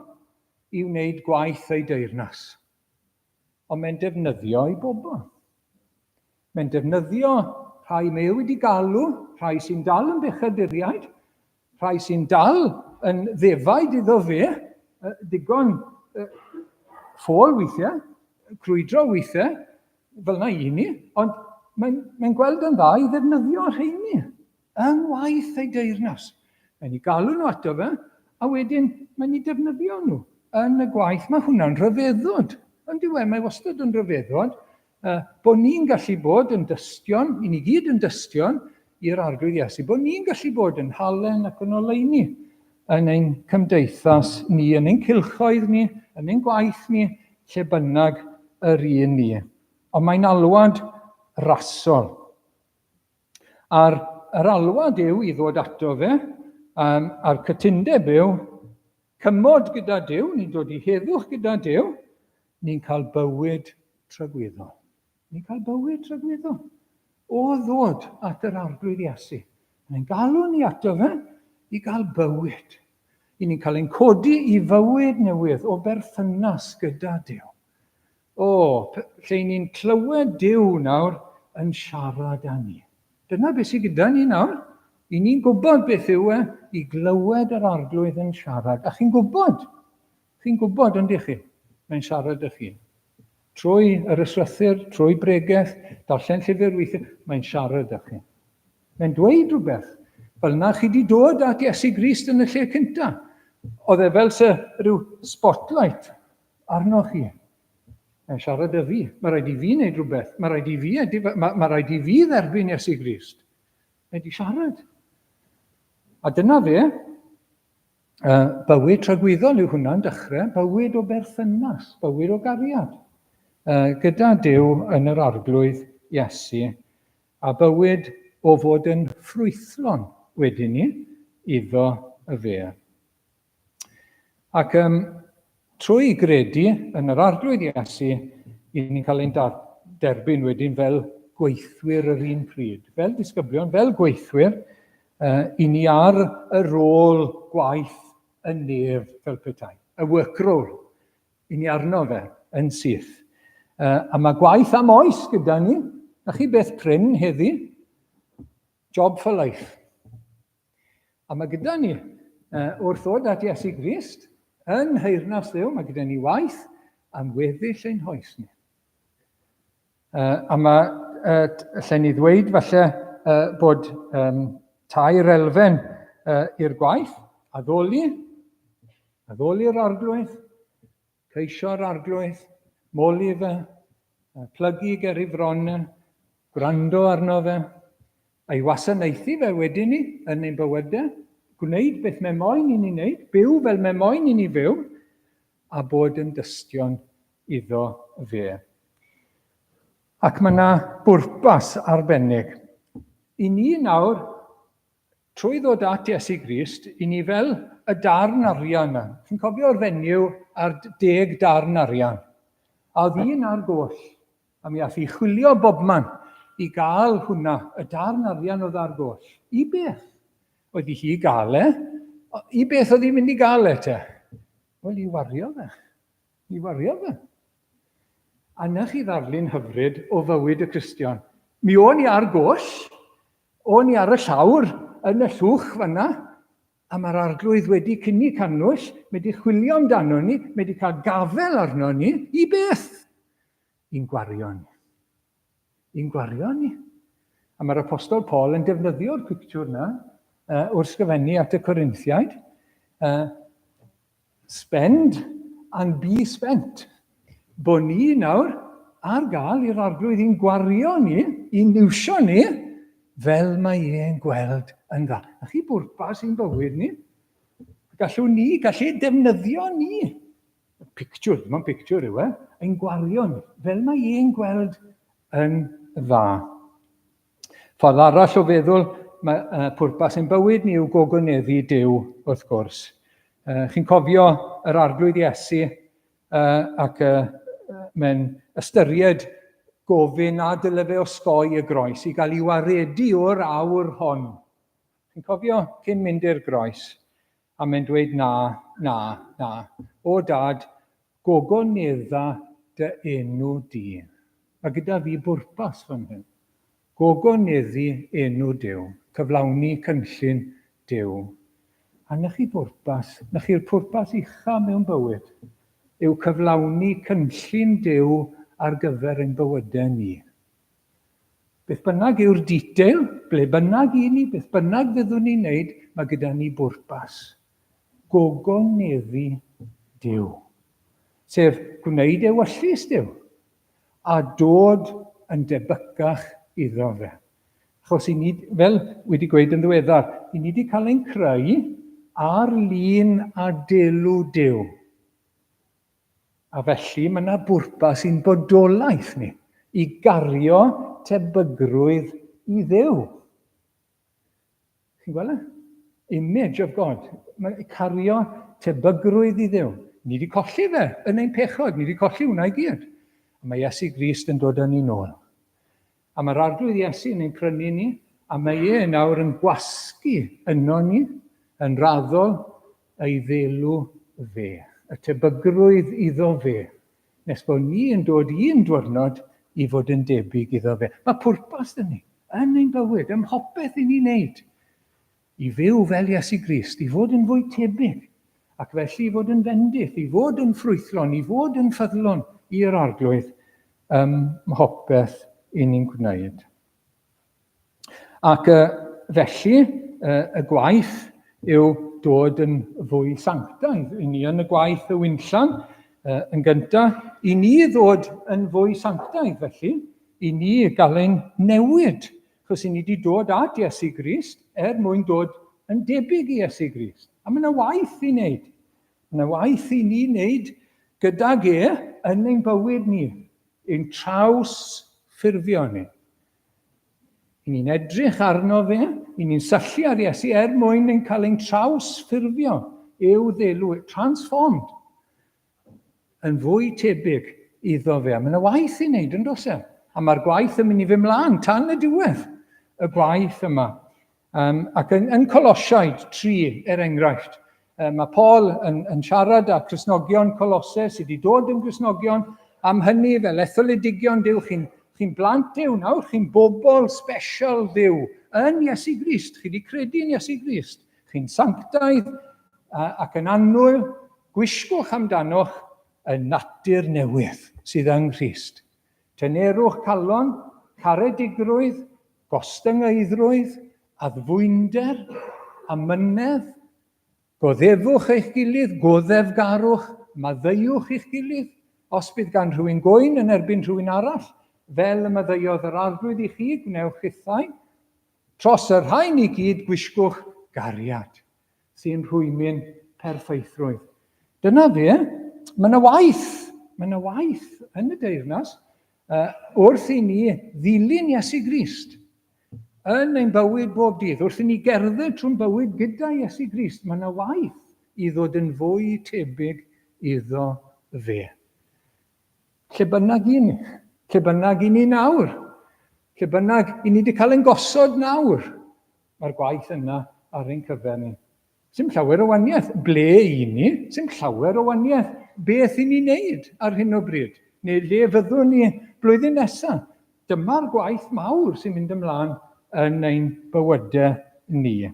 i wneud gwaith ei deyrnas. Ond mae'n defnyddio ei bobl. Mae'n defnyddio rhai mae e wedi galw, rhai sy'n dal yn bechaduriaid, rhai sy'n dal yn ddefaid iddo fe, digon ffôl weithiau, crwydro weithiau, fel yna i ni, ond mae'n mae gweld yn dda i ddefnyddio rheini yng ngwaith ei deyrnas. Mae'n ei galw nhw ato fe, a wedyn mae'n ei defnyddio nhw yn y gwaith. Mae hwnna'n rhyfeddod. Ond yw e, mae wastad yn rhyfeddod uh, bod ni'n gallu bod yn dystion, i ni gyd yn dystion i'r Arglwydd Iesu, bod ni'n gallu bod yn halen ac yn oleuni yn ein cymdeithas ni, yn ein cylchoedd ni, yn ein gwaith ni, lle bynnag yr un ni. Ond mae'n alwad rasol. A'r yr alwad yw i ddod ato fe, um, a'r cytundeb yw cymod gyda Duw, ni'n dod i heddwch gyda Duw, ni'n cael bywyd tragwyddol. Ni'n cael bywyd tragwyddol. O ddod at yr Arglwydd Iesu. Mae'n galw ni ato fe i gael bywyd. I ni'n cael ein codi i fywyd newydd o berthynas gyda Duw. O, lle ni'n clywed Duw nawr yn siarad â ni. Dyna beth sydd gyda ni nawr. I ni'n gwybod beth yw e i glywed yr Arglwydd yn siarad. A chi'n gwybod, chi'n gwybod, ond chi, mae'n siarad â chi. Trwy yr ysrythyr, trwy bregeth, darllen llyfr weithiau, mae'n siarad â chi. Mae'n dweud rhywbeth. Fel na chi wedi dod at Iesu Grist yn y lle cyntaf. Oedd e fel se rhyw spotlight arnoch chi. Mae'n siarad â fi. Mae rhaid i fi wneud rhywbeth. Mae rhaid i fi, mae, mae rhaid i fi dderbyn Iesu Grist. Mae wedi siarad. A dyna fe, uh, bywyd tragwyddol yw hwnna'n dechrau, bywyd o berthynas, bywyd o gariad. Uh, gyda Duw yn yr arglwydd Iesu, a bywyd o fod yn ffrwythlon wedyn ni iddo y fe. Ac um, Trwy gredu yn yr Arglwydd Iesu, i ni'n cael ein derbyn wedyn fel gweithwyr yr un pryd. Fel disgyblion, fel gweithwyr, i ni ar y rôl gwaith y nef fel petai. Y work roll. I ni arno fe yn syth. A mae gwaith am oes gyda ni. Na chi beth prin heddi? Job for life. A mae gyda ni, wrth ddod at Iesu Grist, yn nheyrnas Dduw, mae gyda ni waith am weddill ein hoes ni. A mae, lle ni ddweud falle bod tair elfen i'r gwaith, addoli, addoli'r arglwydd, Ceisio'r Arglwydd, moli fe, plygu ger ei fron e, gwrando arno fe, a'i wasanaethu fe wedyn ni yn ein bywydau, gwneud beth mae moyn i ni wneud, byw fel mae moyn i ni fyw, a bod yn dystion iddo fe. Ac mae yna bwrpas arbennig. I ni nawr, Trwy ddod at Iesu Grist, i ni fel y darn arian 'na. Chi'n cofio'r fenyw a'r deg darn arian? A oedd un ar goll, a mi ath i chwilio bobman i gael hwnna, y darn arian oedd ar goll. I beth oedd hi hi gael e? I beth oedd hi'n mynd i gael e te? Wel, i wario fe. I wario fe. A 'na chi ddarlun hyfryd o fywyd y Cristion. Mi o'n i ar goll, O'n i ar y llawr yn y llwch fanna, a mae'r arglwydd wedi cynnig cannwyll, mae wedi chwilio amdano ni, mae wedi cael gafel arno ni, i beth? I'n gwario ni. I'n gwario ni. A mae'r apostol Paul yn defnyddio'r pictiwr na wrth sgrifennu at y Corinthiaid. Spend and be spent. Bo ni nawr ar gael i'r arglwydd i'n gwario ni, i'n niwsio ni, fel mae e'n gweld yn dda. A chi bwrpas i'n bywyd ni. Gallwn ni, gallu defnyddio ni. Pictiwr, ddim ond pictiwr yw e, ein gwario ni, fel mae e'n gweld yn dda. Ffordd arall o feddwl, mae pwrpas ein bywyd ni yw gogoneddu Duw, wrth gwrs. Chi'n cofio yr Arglwydd Iesu ac mae'n ystyried gofyn a dyle fe osgoi y groes i gael ei waredu o'r awr hon. Chi'n cofio cyn mynd i'r groes? A mae'n dweud na, na, na. O dad, gogonedda dy enw di. Mae gyda fi bwrpas fan hyn. Gogoneddu enw Duw, cyflawni cynllun Duw. A 'na chi bwrpas, 'na chi'r pwrpas ucha mewn bywyd, yw cyflawni cynllun Duw ar gyfer ein bywydau ni. Beth bynnag yw'r detail, ble bynnag i ni, beth bynnag fyddwn ni'n neud, mae gyda ni bwrpas. Gogoneddu Duw. Sef gwneud ewyllys Duw a dod yn debycach iddo fe. Achos i ni, fel wedi gweud yn ddiweddar, i ni wedi cael ein creu ar lun a delw Duw. A felly mae yna bwrpas i'n bodolaeth ni, i gario tebygrwydd i Dduw. Chi'n gweld e? Image of God. Mae cario tebygrwydd i Dduw. Ni wedi colli fe yn ein pechod, ni wedi colli hwnna i gyd. A mae Iesu Grist yn dod â ni nôl. A mae'r Arglwydd Iesu yn ein prynu ni, a mae e nawr yn gwasgu yno ni, yn raddol, ei ddelw fe, y tebygrwydd iddo fe, nes bod ni yn dod un dwyrnod i fod yn debyg iddo fe. Mae pwrpas dyn ni, yn ein bywyd, ym mhopeth i ni'n neud, i fyw fel Iesu Grist, i fod yn fwy tebyg, ac felly i fod yn fendith, i fod yn ffrwythlon, i fod yn ffyddlon i'r Arglwydd ym mhopeth i ni'n gwneud. Ac felly y gwaith yw dod yn fwy sanctaidd. I ni yn y gwaith y winllan yn gyntaf, i ni ddod yn fwy sanctaidd felly, i ni gael ein newid, chos i ni wedi dod at Iesu Grist er mwyn dod yn debyg i Iesu Grist. A mae yna waith i wneud. Mae yna waith i ni wneud gydag e yn ein bywyd ni, ein traws ffurfio ni. I ni'n edrych arno fe, i ni'n syllu ar Iesu er mwyn ein cael ein traws ffurfio i'w ddelw, transformed. yn fwy tebyg iddo fe. A mae yna waith i wneud, yn does e? A mae'r gwaith yn mynd i fynd mlaen tan y diwedd, y gwaith yma. Um, ac yn, yn Colosiaid 3, er enghraifft, um, mae Paul yn, yn siarad â Cristnogion Colose sydd wedi dod yn Gristnogion am hynny fel etholedigion Duw, chi'n chi blant Duw nawr, chi'n bobl special Dduw yn Iesu Grist, chi wedi credu yn Iesu Grist, chi'n sanctaidd ac yn annwyl, gwisgwch amdanoch y natur newydd sydd yng Nghrist. Tynerwch calon, caredigrwydd, gostyngeiddrwydd, addfwynder, amynedd, goddefwch eich gilydd, goddefgarwch, maddeuwch i'ch gilydd, os bydd gan rhywun goen yn erbyn rhywun arall, fel y maddeuodd yr Arglwydd i chi, gwnewch chithau. Tros y rhain i gyd gwisgwch gariad, sy'n rhwymyn perffeithrwydd. Dyna fe, mae yna waith, mae yna waith yn y deyrnas uh, wrth i ni ddilyn Iesu Grist yn ein bywyd bob dydd, wrth i ni gerdded trwy'n bywyd gyda Iesu Grist, mae yna waith i ddod yn fwy tebyg iddo fe. Lle bynnag i ni, lle bynnag i ni nawr, lle bynnag i ni wedi cael ein gosod nawr, mae'r gwaith yna ar ein cyfer ni. Sim llawer o waniaeth. Ble i ni? Sim llawer o waniaeth. Beth i ni wneud ar hyn o bryd? Neu le fyddwn ni blwyddyn nesaf? Dyma'r gwaith mawr sy'n mynd ymlaen yn ein bywydau ni.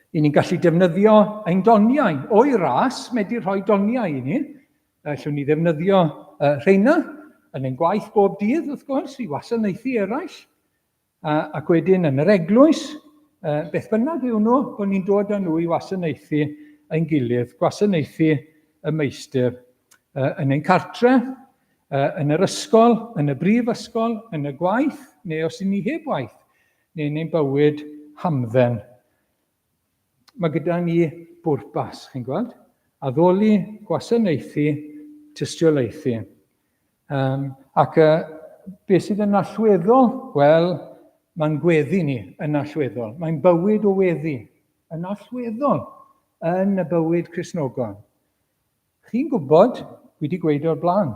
I ni'n gallu defnyddio ein doniau. O'i ras, mae wedi rhoi doniau i ni. Allwn ni ddefnyddio rheina yn ein gwaith bob dydd, wrth gwrs, i wasanaethu eraill. A, ac wedyn yn yr eglwys, beth bynnag yw nhw, bod ni'n dod â nhw i wasanaethu ein gilydd, gwasanaethu y meistr yn ein cartre, yn yr ysgol, yn y brifysgol, yn y gwaith, neu os y'n ni heb waith, neu yn ein bywyd hamdden. Mae gyda ni bwrpas, chi'n gweld? Addoli, gwasanaethu, tystiolaethu. Um, ac uh, beth sydd yn allweddol? Wel, mae'n gweddi ni yn allweddol. Mae'n bywyd o weddi yn allweddol yn y bywyd Cristnogol. Chi'n gwybod, dwi wedi gweud o'r blaen,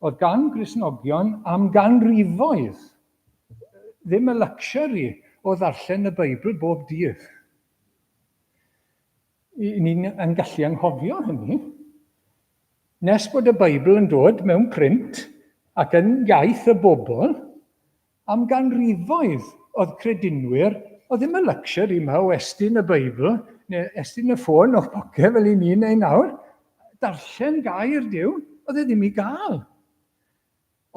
oedd gan Gristnogion am ganrifoedd ddim y luxury o ddarllen y Beibl bob dydd. Ni'n yn gallu anghofio hynny. Nes bod y Beibl yn dod mewn print ac yn iaith y bobl, am ganrifoedd oedd credinwyr, oedd ddim y luxury yma o estyn y Beibl, neu estyn y ffôn o'ch poced fel i ni'n ei nawr, darllen gair Duw, oedd e ddim i gael.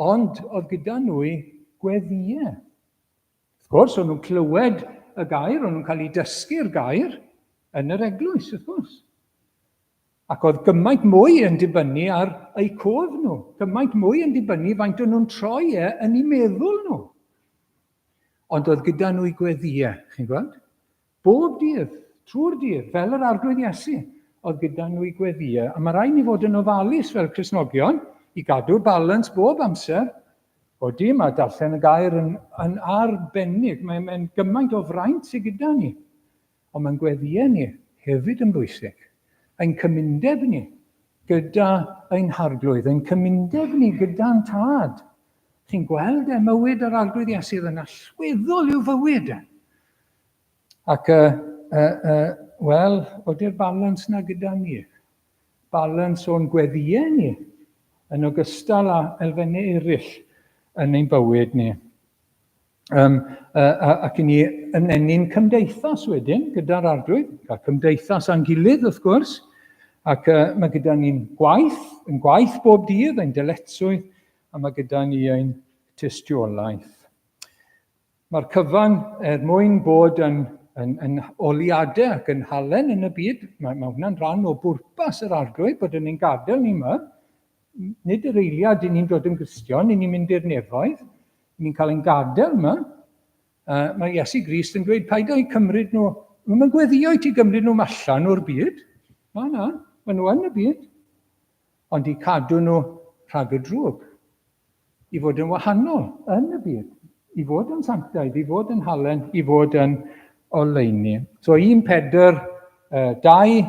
Ond oedd gyda nhw'i gweddïau. Wrth gwrs, o'n nhw'n clywed y gair, o'n nhw'n cael eu dysgu'r gair yn yr eglwys, wrth gwrs. Ac oedd gymaint mwy yn dibynnu ar eu cof nhw, gymaint mwy yn dibynnu faint o'n nhw'n troi e yn eu meddwl nhw. Ond oedd gyda nhw'i gweddïau, chi'n gweld? Bob dydd, trwy'r dydd, fel yr Arglwydd Iesu, oedd gyda nhw i gweddïau. A mae rhaid ni fod yn ofalus fel Cristnogion i gadw'r balans bob amser. Odi, mae darllen y gair yn, yn arbennig. Mae'n mae gymaint o fraint sydd gyda ni. Ond mae'n gweddïau ni hefyd yn bwysig. Ein cymundeb ni gyda ein harglwydd, ein cymundeb ni gyda'n tad. Chi'n gweld e, mywyd yr Arglwydd Iesu yn allweddol i'w fywyd e. Ac, uh, uh, uh, wel, oeddi'r balans na gyda ni. Balans o'n gweddïau ni, yn ogystal â elfennau eraill yn ein bywyd ni. Um, uh, ac i ni yn ennyn cymdeithas wedyn gyda'r arglwydd, cael cymdeithas â'n gilydd wrth gwrs, ac uh, mae gyda ni'n gwaith, yn gwaith bob dydd, ein dyletswydd, a mae gyda ni ein tystiolaeth. Mae'r cyfan er mwyn bod yn, yn, yn oliadau ac yn halen yn y byd. Mae, mae hwnna'n rhan o bwrpas yr arglwydd bod yn ein gadael ni yma. Nid yr eiliad i ni'n dod yn Gristion, i ni'n mynd i'r nefoedd, i ni'n cael ein gadael yma. Uh, mae Iesu Grist yn dweud, paid â'u cymryd nhw, mae'n gweddio i ti gymryd nhw allan o'r byd. Na, na, maen nhw yn y byd. Ond i cadw nhw rhag y drwg. i fod yn wahanol yn y byd, i fod yn sanctaidd, i fod yn halen, i fod yn oleuni. So 1 Pedr 2,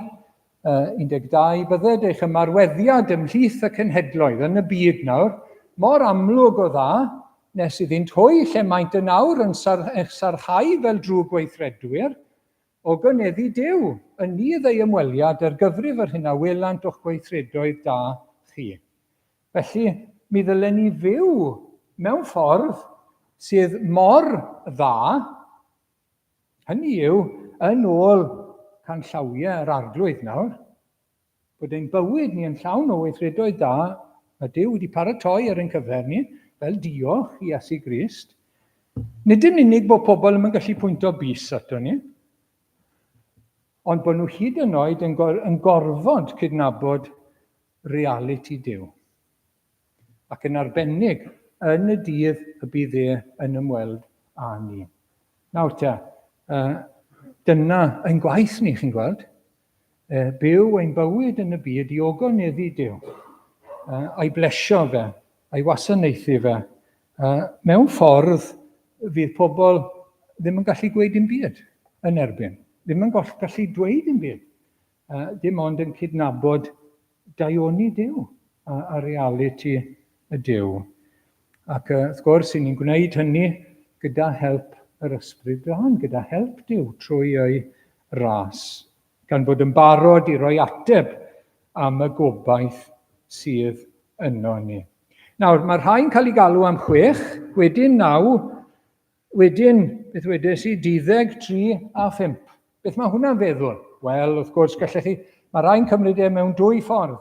12, bydded eich ymarweddiad ymhlith y cenhedloedd yn y byd nawr, mor amlwg o dda, nes iddynt hwy lle maent yn awr yn sar, eich sarhau fel drwg weithredwyr, o gyneddu Duw, yn nydd ei ymweliad ar gyfrif yr hyn a welant o'ch gweithredoedd da chi. Felly, mi ddylen ni fyw mewn ffordd sydd mor dda, hynny yw, yn ôl canllawiau yr Arglwydd nawr, bod ein bywyd ni yn llawn o weithredoedd da, mae Duw wedi paratoi ar ein cyfer ni, fel diolch i Iesu Grist. Nid yn unig bod pobl ddim yn gallu pwynto bys ato ni, ond bod nhw hyd yn oed yn, gor yn gorfod cydnabod realiti Duw. Ac yn arbennig yn y dydd y bydd e yn ymweld â ni. Nawr te, uh, dyna ein gwaith ni, chi'n gweld. Uh, byw ein bywyd yn y byd i ogoneddu Duw, uh, a'i blesio fe, a'i wasanaethu fe, uh, mewn ffordd fydd pobl ddim yn gallu gweud dim byd yn erbyn. Ddim yn gallu dweud dim byd. Dim ond yn cydnabod daioni Duw a, a realiti y Duw. Ac wrth gwrs, i ni'n gwneud hynny gyda help yr Ysbryd Glân, gyda help Duw trwy ei ras, gan fod yn barod i roi ateb am y gobaith sydd yno ni. Nawr, mae rhai'n cael ei galw am chwech, wedyn naw, Wedyn, beth wedes i, duddeg, tri a phump. Beth mae hwnna'n feddwl? Wel, wrth gwrs, gallech chi, mae rhai'n cymryd e mewn dwy ffordd.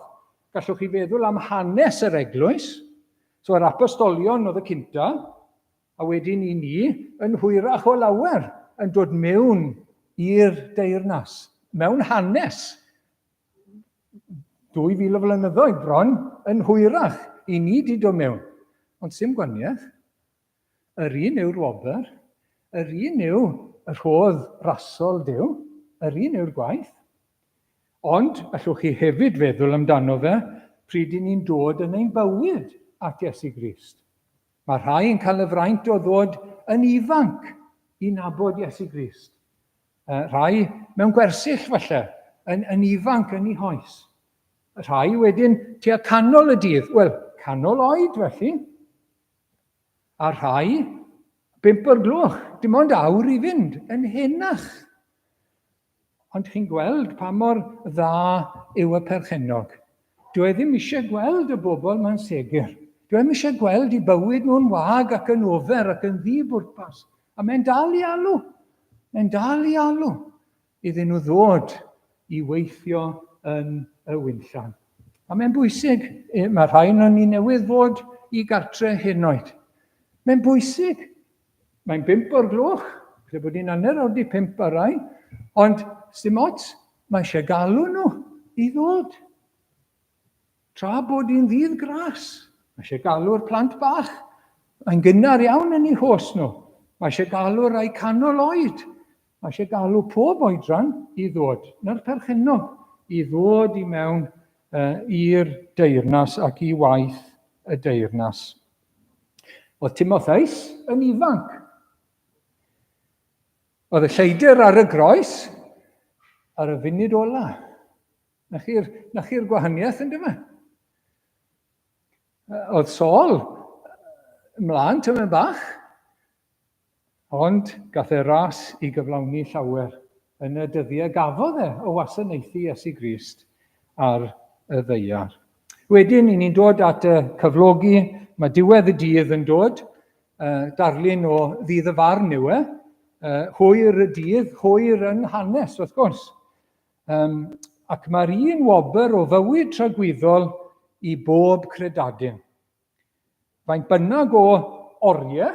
Gallwch chi feddwl am hanes yr eglwys. So yr apostolion oedd y cynta, a wedyn i ni yn hwyrach o lawer yn dod mewn i'r deyrnas, mewn hanes. 2000 o flynyddoedd bron yn hwyrach i ni di dod mewn. Ond sim gwaniaeth. Yr un yw'r wobr, yr un yw y rhodd rasol Duw, yr un yw'r gwaith. Ond allwch chi hefyd feddwl amdano fe pryd i ni'n dod yn ein bywyd at Iesu Grist. Mae rhai yn cael y fraint o ddod yn ifanc i nabod Iesu Grist. Rhai mewn gwersyll falle, yn, yn ifanc yn ei hoes. Rhai wedyn tua canol y dydd, wel, canol oed felly. A rhai, bump o'r gloch, dim ond awr i fynd, yn henach. Ond chi'n gweld pa mor dda yw y perchennog. Dwi e ddim eisiau gweld y bobl ma'n segur. Dwi e ddim eisiau gweld i bywyd nhw'n wag ac yn ofer ac yn ddi-bwrpas. A mae'n dal i alw. Mae'n dal i alw iddyn nhw ddod i weithio yn y winllan. A mae'n bwysig, mae rhai o'n ni newydd fod i gartre henoed. Mae'n bwysig. Mae'n bump o'r gloch, lle bod hi'n hanner awr di pump ar rai, ond sdim ots, mae eisiau galw nhw i ddod. Tra bod hi'n ddydd gras, mae eisiau galw'r plant bach. Mae'n gynnar iawn yn eu hos nhw. Mae eisiau galw'r rhai canol oed. Mae eisiau galw pob oedran i ddod, na'r perchennog, i ddod i mewn uh, i'r deyrnas ac i waith y deyrnas. Oedd Timotheus yn ifanc. Oedd y lleidr ar y groes ar y funud ola. Na chi'r na chi gwahaniaeth yn dyma? Oedd Saul ymlaen tymed bach, ond gath e ras i gyflawni llawer yn y dyddiau gafodd e o wasanaethu Iesu Grist ar y ddaear. Wedyn, i ni'n dod at y cyflogi, mae diwedd y dydd yn dod, darlun o ddydd y farn yw e, hwyr y dydd, hwyr yn hanes, wrth gwrs. Um, ac mae'r un wobr o fywyd tragwyddol i bob credadun. Faint bynnag o oriau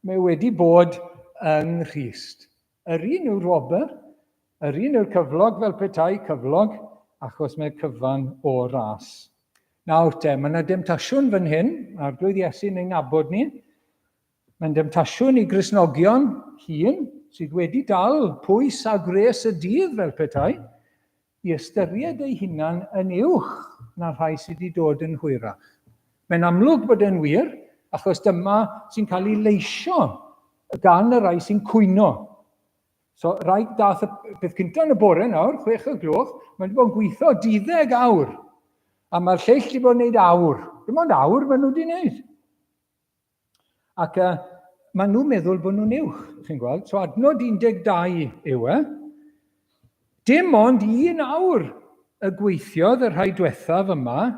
mae wedi bod yng Nghrist. Yr un yw'r wobr, yr un yw'r cyflog fel petai cyflog, achos mae'r cyfan o ras. Nawr te, mae yna demtasiwn fan hyn, Arglwydd Iesu'n ein nabod ni. Mae'n demtasiwn i Gristnogion hŷn sydd wedi dal pwys a gwres y dydd fel petai, i ystyried eu hunan yn uwch na'r rhai sydd wedi dod yn hwyrach. Mae'n amlwg bod e'n wir, achos dyma sy'n cael ei leisio gan y rhai sy'n cwyno. So, rai dath y peth cyntaf yn y bore nawr, 6 o gloch, mae wedi bod yn gweithio 12 awr. A mae'r lleill wedi bod yn gwneud awr. Dim ond awr maen nhw wedi gwneud. Ac maen nhw'n meddwl bod nhw'n uwch, chi'n gweld. So adnod 12 yw e. Dim ond un awr y gweithiodd y rhai diwethaf yma,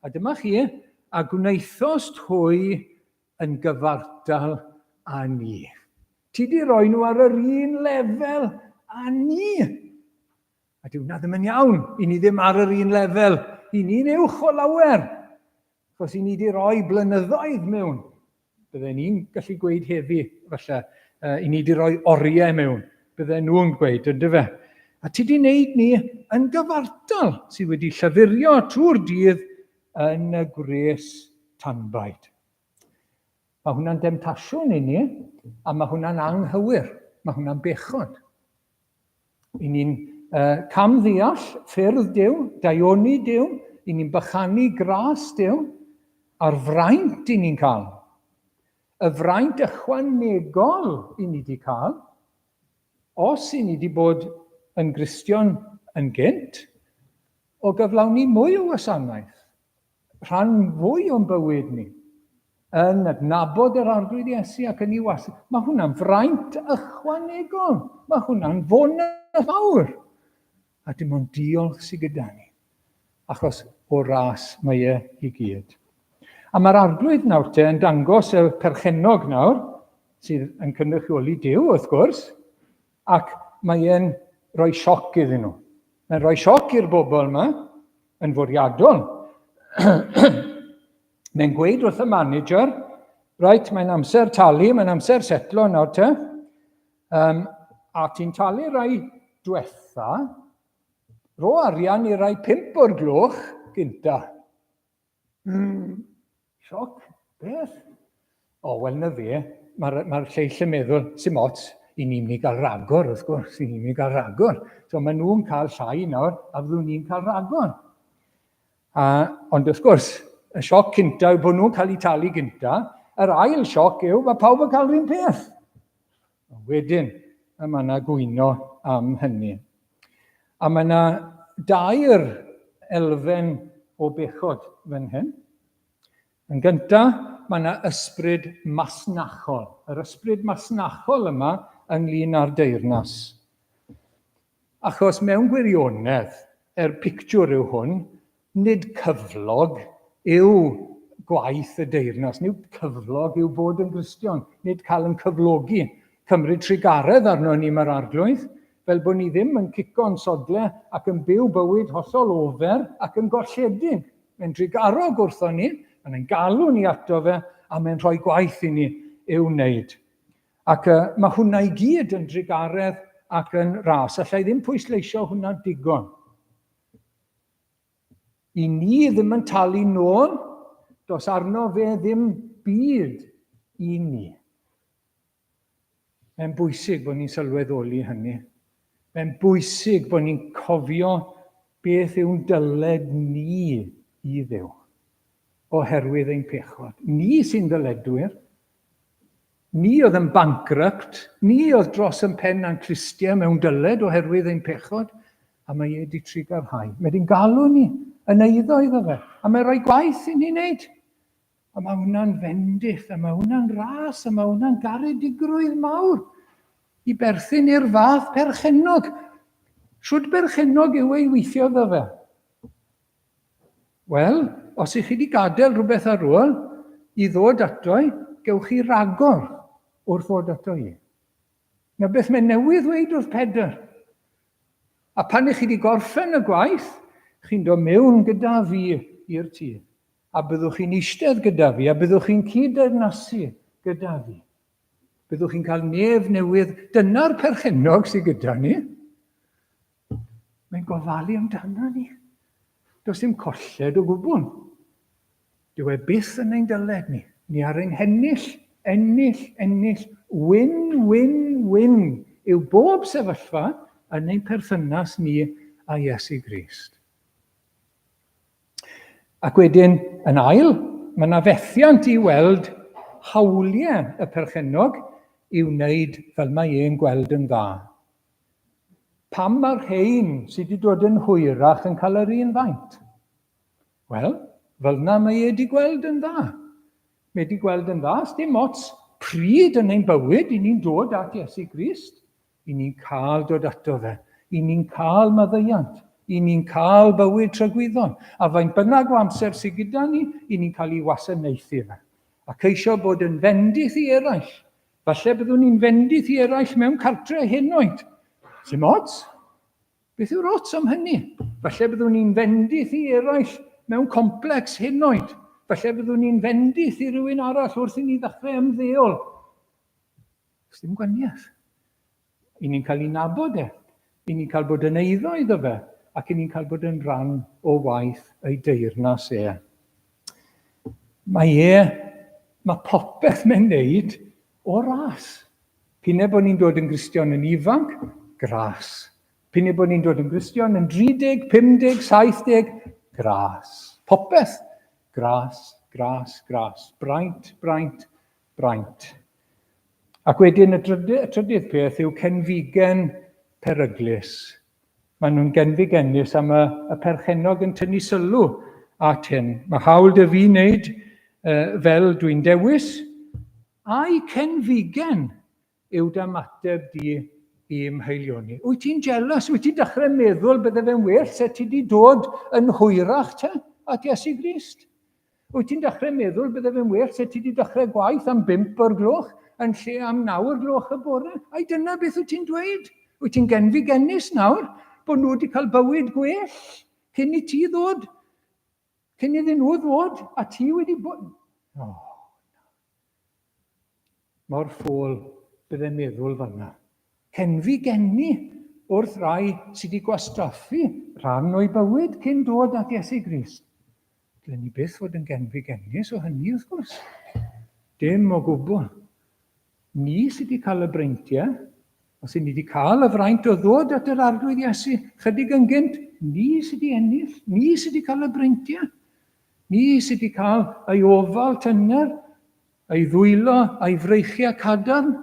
a dyma chi, a gwnaethost hwy yn gyfartal â ni. Ti di roi nhw ar yr un lefel â ni. A dyw hwnna ddim yn iawn. I ni ddim ar yr un lefel. I ni'n uwch o lawer. Achos i ni di roi blynyddoedd mewn. Bydden ni'n gallu gweud heddi, falle, i ni di roi oriau mewn. Bydden nhw'n gweud, ynddo fe? A ti di wneud ni yn gyfartal sydd wedi llyfurio trwy'r dydd yn y gwres tanbaid. Mae hwnna'n demtasiwn i ni, a mae hwnna'n anghywir. Mae hwnna'n bechod. I ni'n cam ddeall ffyrdd Duw, daioni Duw, i ni'n bychanu gras Duw, a'r fraint i ni'n cael. Y fraint ychwanegol i ni wedi cael, os i ni wedi bod yn Gristion yn gynt, o gyflawni mwy o wasanaeth, rhan fwy o'n bywyd ni yn adnabod yr Arglwydd Iesu ac yn ei was. Mae hwnna'n fraint ychwanegol. Mae hwnna'n fonus mawr. A dim ond diolch sydd gyda ni. Achos o ras mae e i gyd. A mae'r Arglwydd nawr te yn dangos y perchennog nawr, sydd yn cynrychioli Duw wrth gwrs, Ac mae e'n rhoi sioc iddyn nhw. Mae'n rhoi sioc i'r bobl yma, yn fwriadol. Mae'n gweud wrth y manager, reit, mae'n amser talu, mae'n amser setlo nawr te. A ti'n talu rai diwetha, ro arian i rai 5 o'r gloch gynta. Sioc, beth? O, wel na fe, mae'r mae lleill yn meddwl, sy'n ots, i ni'n mynd i gael ragor, wrth gwrs, i ni'n mynd i gael ragor. So maen nhw'n cael llai nawr, a fyddwn ni'n cael ragor. A, ond wrth gwrs, y sioc cynta yw bod nhw'n cael eu talu gynta. Yr ail sioc yw mae pawb yn cael yr un peth. Wedyn, mae yna gwyno am hynny. A mae yna dair elfen o bechod fan hyn. Yn gyntaf, mae yna ysbryd masnachol. Yr ysbryd masnachol yma ynglyn â'r deyrnas. Achos mewn gwirionedd, er pictiwr yw hwn, Nid cyflog yw gwaith y deyrnas, nid cyflog yw bod yn Gristion, nid cael yn cyflogi. Cymryd trugaredd arno ni mae'r Arglwydd, fel bod ni ddim yn cico'n sodle ac yn byw bywyd hollol ofer ac yn golledig. Mae'n drugarog wrtho ni, mae'n galw ni ato fe, a mae'n rhoi gwaith i ni i'w wneud. Ac mae hwnna i gyd yn drugaredd ac yn ras. Alla i ddim pwysleisio hwnna digon. I ni ddim yn talu nôl, does arno fe ddim byd i ni. Mae'n bwysig bod ni'n sylweddoli hynny. Mae'n bwysig bod ni'n cofio beth yw'n dyled ni i Dduw oherwydd ein pechod. Ni sy'n ddyledwyr. Ni oedd yn bankrupt, ni oedd dros yn pen a'n clustiau mewn dyled oherwydd ein pechod, a mae e wedi trugarhau. Mae wedi'n galw ni yn eiddo iddo fe, a mae'n rhoi gwaith i ni wneud. A mae hwnna'n fendith, a mae hwnna'n ras, a mae hwnna'n garedigrwydd mawr i berthyn i'r fath perchennog. Shwd berchennog yw ei weithio iddo fe? Wel, os ych chi wedi gadael rhywbeth ar ôl i ddod ato i, gewch chi ragor wrth ddod ato i. Na beth mae newydd ddweud wrth Pedr. A pan ych chi wedi gorffen y gwaith, chi'n dod mewn gyda fi i'r tŷ. A byddwch chi'n eistedd gyda fi, a byddwch chi'n cyd-deyrnasu gyda fi. Byddwch chi'n cael nef newydd. Dyna'r perchennog sydd gyda ni. Mae'n gofalu amdano ni. Does dim colled o gwbl. Dyw e byth yn ein dyled ni. Ni ar ein hennill, ennill, ennill. Win, win, win yw bob sefyllfa yn ein perthynas ni â Iesu Grist. Ac wedyn, yn ail, mae yna fethiant i weld hawliau y perchennog i'w wneud fel mae e'n gweld yn dda. Pam mae'r rhein sydd wedi dod yn hwyrach yn cael yr un faint? Wel, fel yna mae e wedi gweld yn dda. Mae wedi gweld yn dda, dim ots pryd yn ein bywyd i ni'n dod at Iesu Grist, i ni'n cael dod ato fe, i ni'n cael maddeuant, i ni'n cael bywyd tragwyddon, a faint bynnag o amser sydd gyda ni, i ni'n cael ei wasanaethu fe. A ceisio bod yn fendith i eraill. Falle byddwn ni'n fendith i eraill mewn cartre henoed. Sim ots. Beth yw'r ots am hynny? Falle byddwn ni'n fendith i eraill mewn complex henoed. Falle byddwn ni'n fendith i rywun arall wrth i ni ddechrau ymddeol. Does dim gwaniaeth. I ni'n cael ei nabod e. I ni'n cael bod yn eiddo iddo fe. Ac i ni'n cael bod yn rhan o waith ei deyrnas e. Mae e, mae popeth mae'n neud o ras. P'un bod ni'n dod yn Gristion yn ifanc, gras. P'un bod ni'n dod yn Gristion yn 30, 50, 70, gras. Popeth, gras, gras, gras. Braint, braint, braint. Ac wedyn y drydydd, y trydydd peth yw cenfigen peryglus. Maen nhw'n genfigennus am y, y perchennog yn tynnu sylw at hyn. Mae hawl dy fi wneud uh, fel dwi'n dewis, Ai cenfigen yw dy ymateb di i'm haelioni? Wyt ti'n jealous? Wyt ti'n dechrau meddwl bydde fe'n well se ti di dod yn hwyrach te at Iesu Grist? Wyt ti'n dechrau meddwl bydde fe'n well se ti di dechrau gwaith am bump o'r gloch yn lle am naw o'r gloch y bore? Ai dyna beth wyt ti'n dweud? Wyt ti'n genfigennus nawr bod nhw wedi cael bywyd gwell cyn i ti ddod? Cyn iddyn nhw ddod a ti wedi bod... Oh, Mor ffôl bydde meddwl fanna. Cenfi geni wrth rai sydd wedi gwastraffu rhan o'i bywyd cyn dod at Iesu Grist. Dylen ni byth fod yn genfigennus o hynny, wrth gwrs. Dim o gwbl. Ni sydd wedi cael y breintiau, os y'n ni wedi cael y fraint o ddod at yr Arglwydd Iesu chydig yn gynt, ni sydd wedi ennill, ni sydd wedi cael y breintiau, ni sydd wedi cael ei ofal tyner, ei ddwylo a'i freichiau cadarn,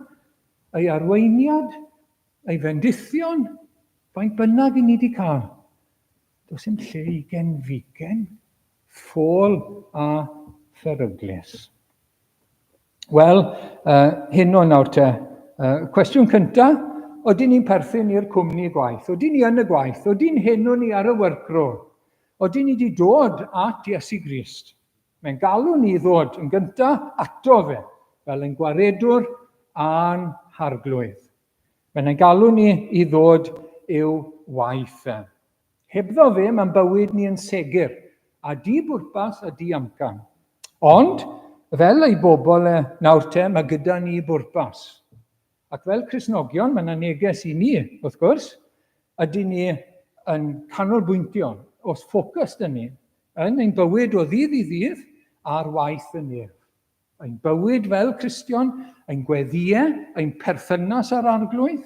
ei arweiniad, ei fendithion, faint bynnag i ni wedi cael. Does dim lle i genfigen, ffôl a pheryglus. Wel, uh, hyn o nawr te. Uh, cwestiwn cyntaf, oedden ni'n perthyn i'r cwmni gwaith? Oedden ni yn y gwaith? Oedden hyn o'n ni ar y workroll? Oedden ni wedi dod at Iesu Grist? Mae'n galw ni ddod yn gyntaf ato fe, fel yn gwaredwr a'n harglwydd. Mae'n ein galw ni i ddod i'w waith e. Hebddo fe, mae'n bywyd ni yn segur, a di bwrpas a di amcan. Ond, fel ei bobl e nawr te, mae gyda ni bwrpas. Ac fel Cristnogion, mae yna neges i ni, wrth gwrs, ydy ni yn canolbwyntio, os ffocws dyn ni, yn ein bywyd o ddydd i ddydd ar waith y nef. Ein bywyd fel Cristion, ein gweddïau, ein perthynas â'r Arglwydd,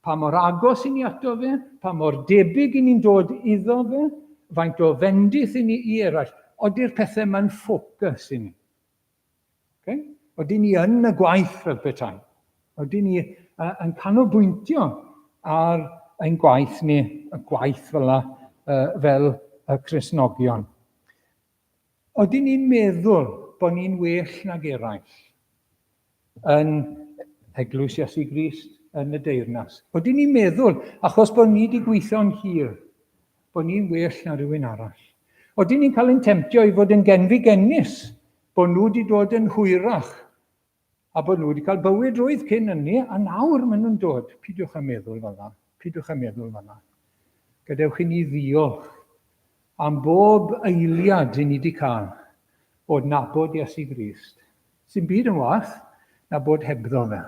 pa mor agos i ni ato fe, pa mor debyg i ni'n dod iddo fe, faint o fendith i ni i eraill. Ody'r pethau ma'n ffocws i ni. Okay? Odi ni yn y gwaith fel petai. Odi ni uh, yn canolbwyntio ar ein gwaith ni, y gwaith fel, la, uh, fel y Cristnogion. Odyn ni'n meddwl bod ni'n well nag eraill yn Eglwys Iesu Grist yn y deyrnas? Odyn ni'n meddwl, achos bod ni wedi gweithio'n hir, bod ni'n well na rhywun arall? Odyn ni'n cael ein temtio i fod yn genfigennus, bod nhw wedi dod yn hwyrach A bod nhw wedi cael bywyd rwydd cyn ynni, a nawr maen nhw'n dod. Peidiwch â meddwl fel 'na. Peidiwch â meddwl fel 'na. Gadewch i ni ddiolch am bob eiliad i ni wedi cael o nabod Iesu Grist. Sy'n byd yn wath na bod hebddo fe.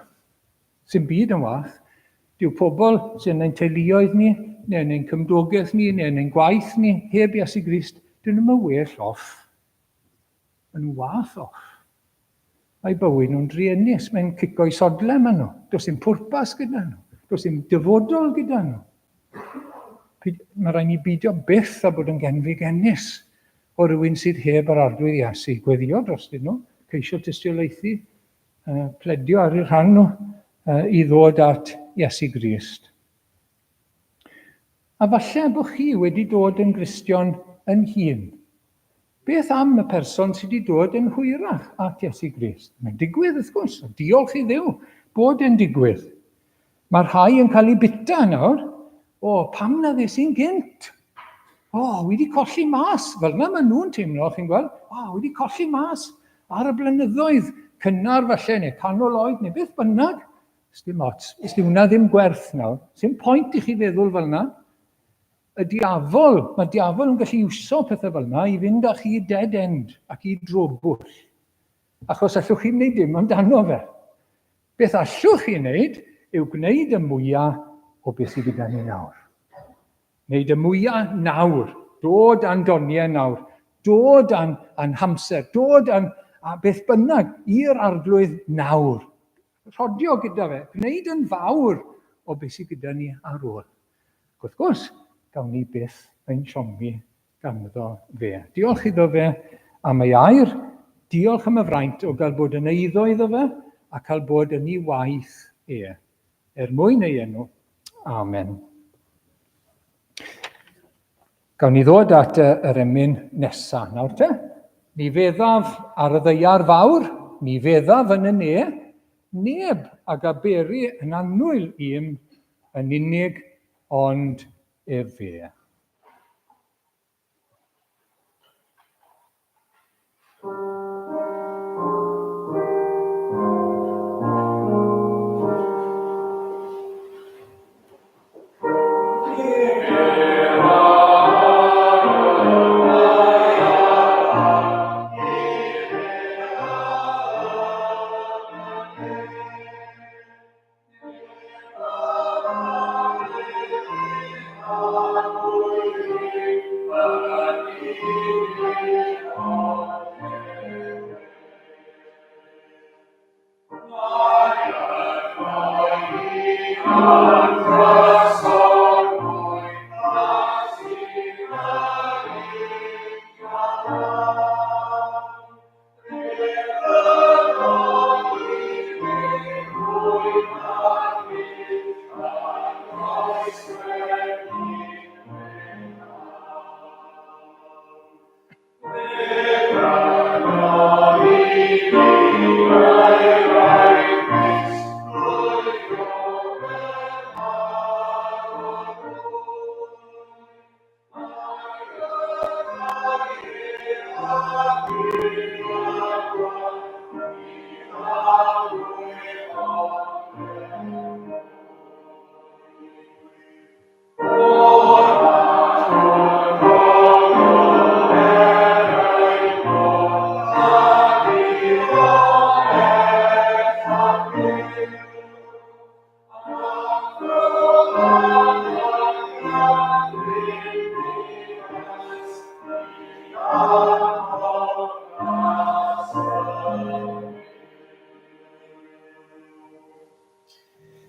Sy'n byd yn wath. Dyw pobl sy'n ein teuluoedd ni, neu yn ein cymdogaeth ni, neu yn ein gwaith ni, heb Iesu Grist, dyn nhw'n well off. Maen nhw'n wath off. Mae bywyd nhw'n druenus, mae'n cico'i sodle maen nhw. Does dim pwrpas gyda nhw. Does dim dyfodol gyda nhw. Mae rhaid ni beidio byth â bod yn genfigennus o rywun sydd heb yr Arglwydd Iesu. Gweddio drostyn nhw, ceisio tystiolaethu, pledio ar eu rhan nhw i ddod at Iesu Grist. A falle bod chi wedi dod yn Gristion yn hŷn. Beth am y person sydd wedi dod yn hwyrach at Iesu Grist? Mae'n digwydd, wrth gwrs, a diolch i Dduw bod e'n digwydd. Mae rhai yn cael eu bita nawr. O, pam na ddes i'n gynt? O, wedi colli mas. Fel yna maen nhw'n teimlo, chi'n gweld. O, wedi colli mas ar y blynyddoedd cynnar falle, neu canol oed, neu beth bynnag. Sdim ots. Sdim hwnna ddim gwerth nawr. Sdim pwynt i chi feddwl fel yna. Y diafol, mae diafol yn gallu iwso pethau fel yna i fynd â chi i dead end ac i drobwll. Achos allwch chi wneud dim amdano fe. Beth allwch chi wneud yw gwneud y mwyaf o beth sydd gyda ni nawr. Wneud y mwyaf nawr. Dod â'n doniau nawr. Dod â'n, â'n hamser. Dod â'n, a beth bynnag i'r arglwydd nawr. Rhodio gyda fe, gwneud yn fawr o beth sydd gyda ni ar ôl. Ac wrth gwrs, gawn ni byth ein siomi ganddo fe. Diolch iddo fe am ei air, diolch am y fraint o gael bod yn eiddo iddo fe a cael bod yn ei waith e. Er mwyn ei enw. Amen. Gawn ni ddod at yr emyn nesa nawr te. Mi feddaf ar y ddeiar fawr, mi feddaf yn y ne, neb ag aberu yn annwyl i'm yn unig ond efe.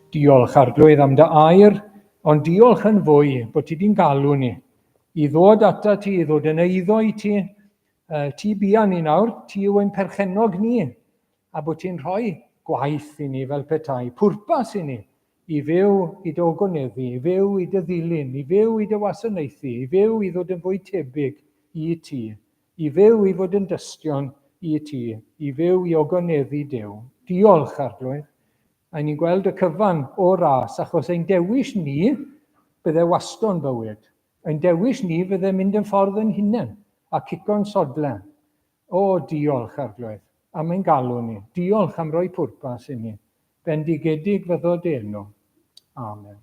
Diolch Arglwydd am dy air, ond diolch yn fwy bod ti di'n galw ni i ddod ata ti, i ddod yn eiddo i ti. Ti bia ni nawr, ti yw ein perchennog ni, a bod ti'n rhoi gwaith i ni fel petai, pwrpas i ni, i fyw i dy ogoneddu, i fyw i dy ddilyn, i fyw i dy wasanaethu, i fyw i ddod yn fwy tebyg i ti, i fyw i fod yn dystion i ti, i fyw i ogoneddu Duw. Diolch, Arglwydd. A ni'n gweld y cyfan o ras, achos ein dewis ni bydde wastod bywyd. Ein dewis ni fydde mynd yn ffordd yn hunain a cico'n sodle. O, diolch, Arglwydd, am ein galw ni. Diolch am roi pwrpas i ni. Bendigedig fyddo dy enw. Amen.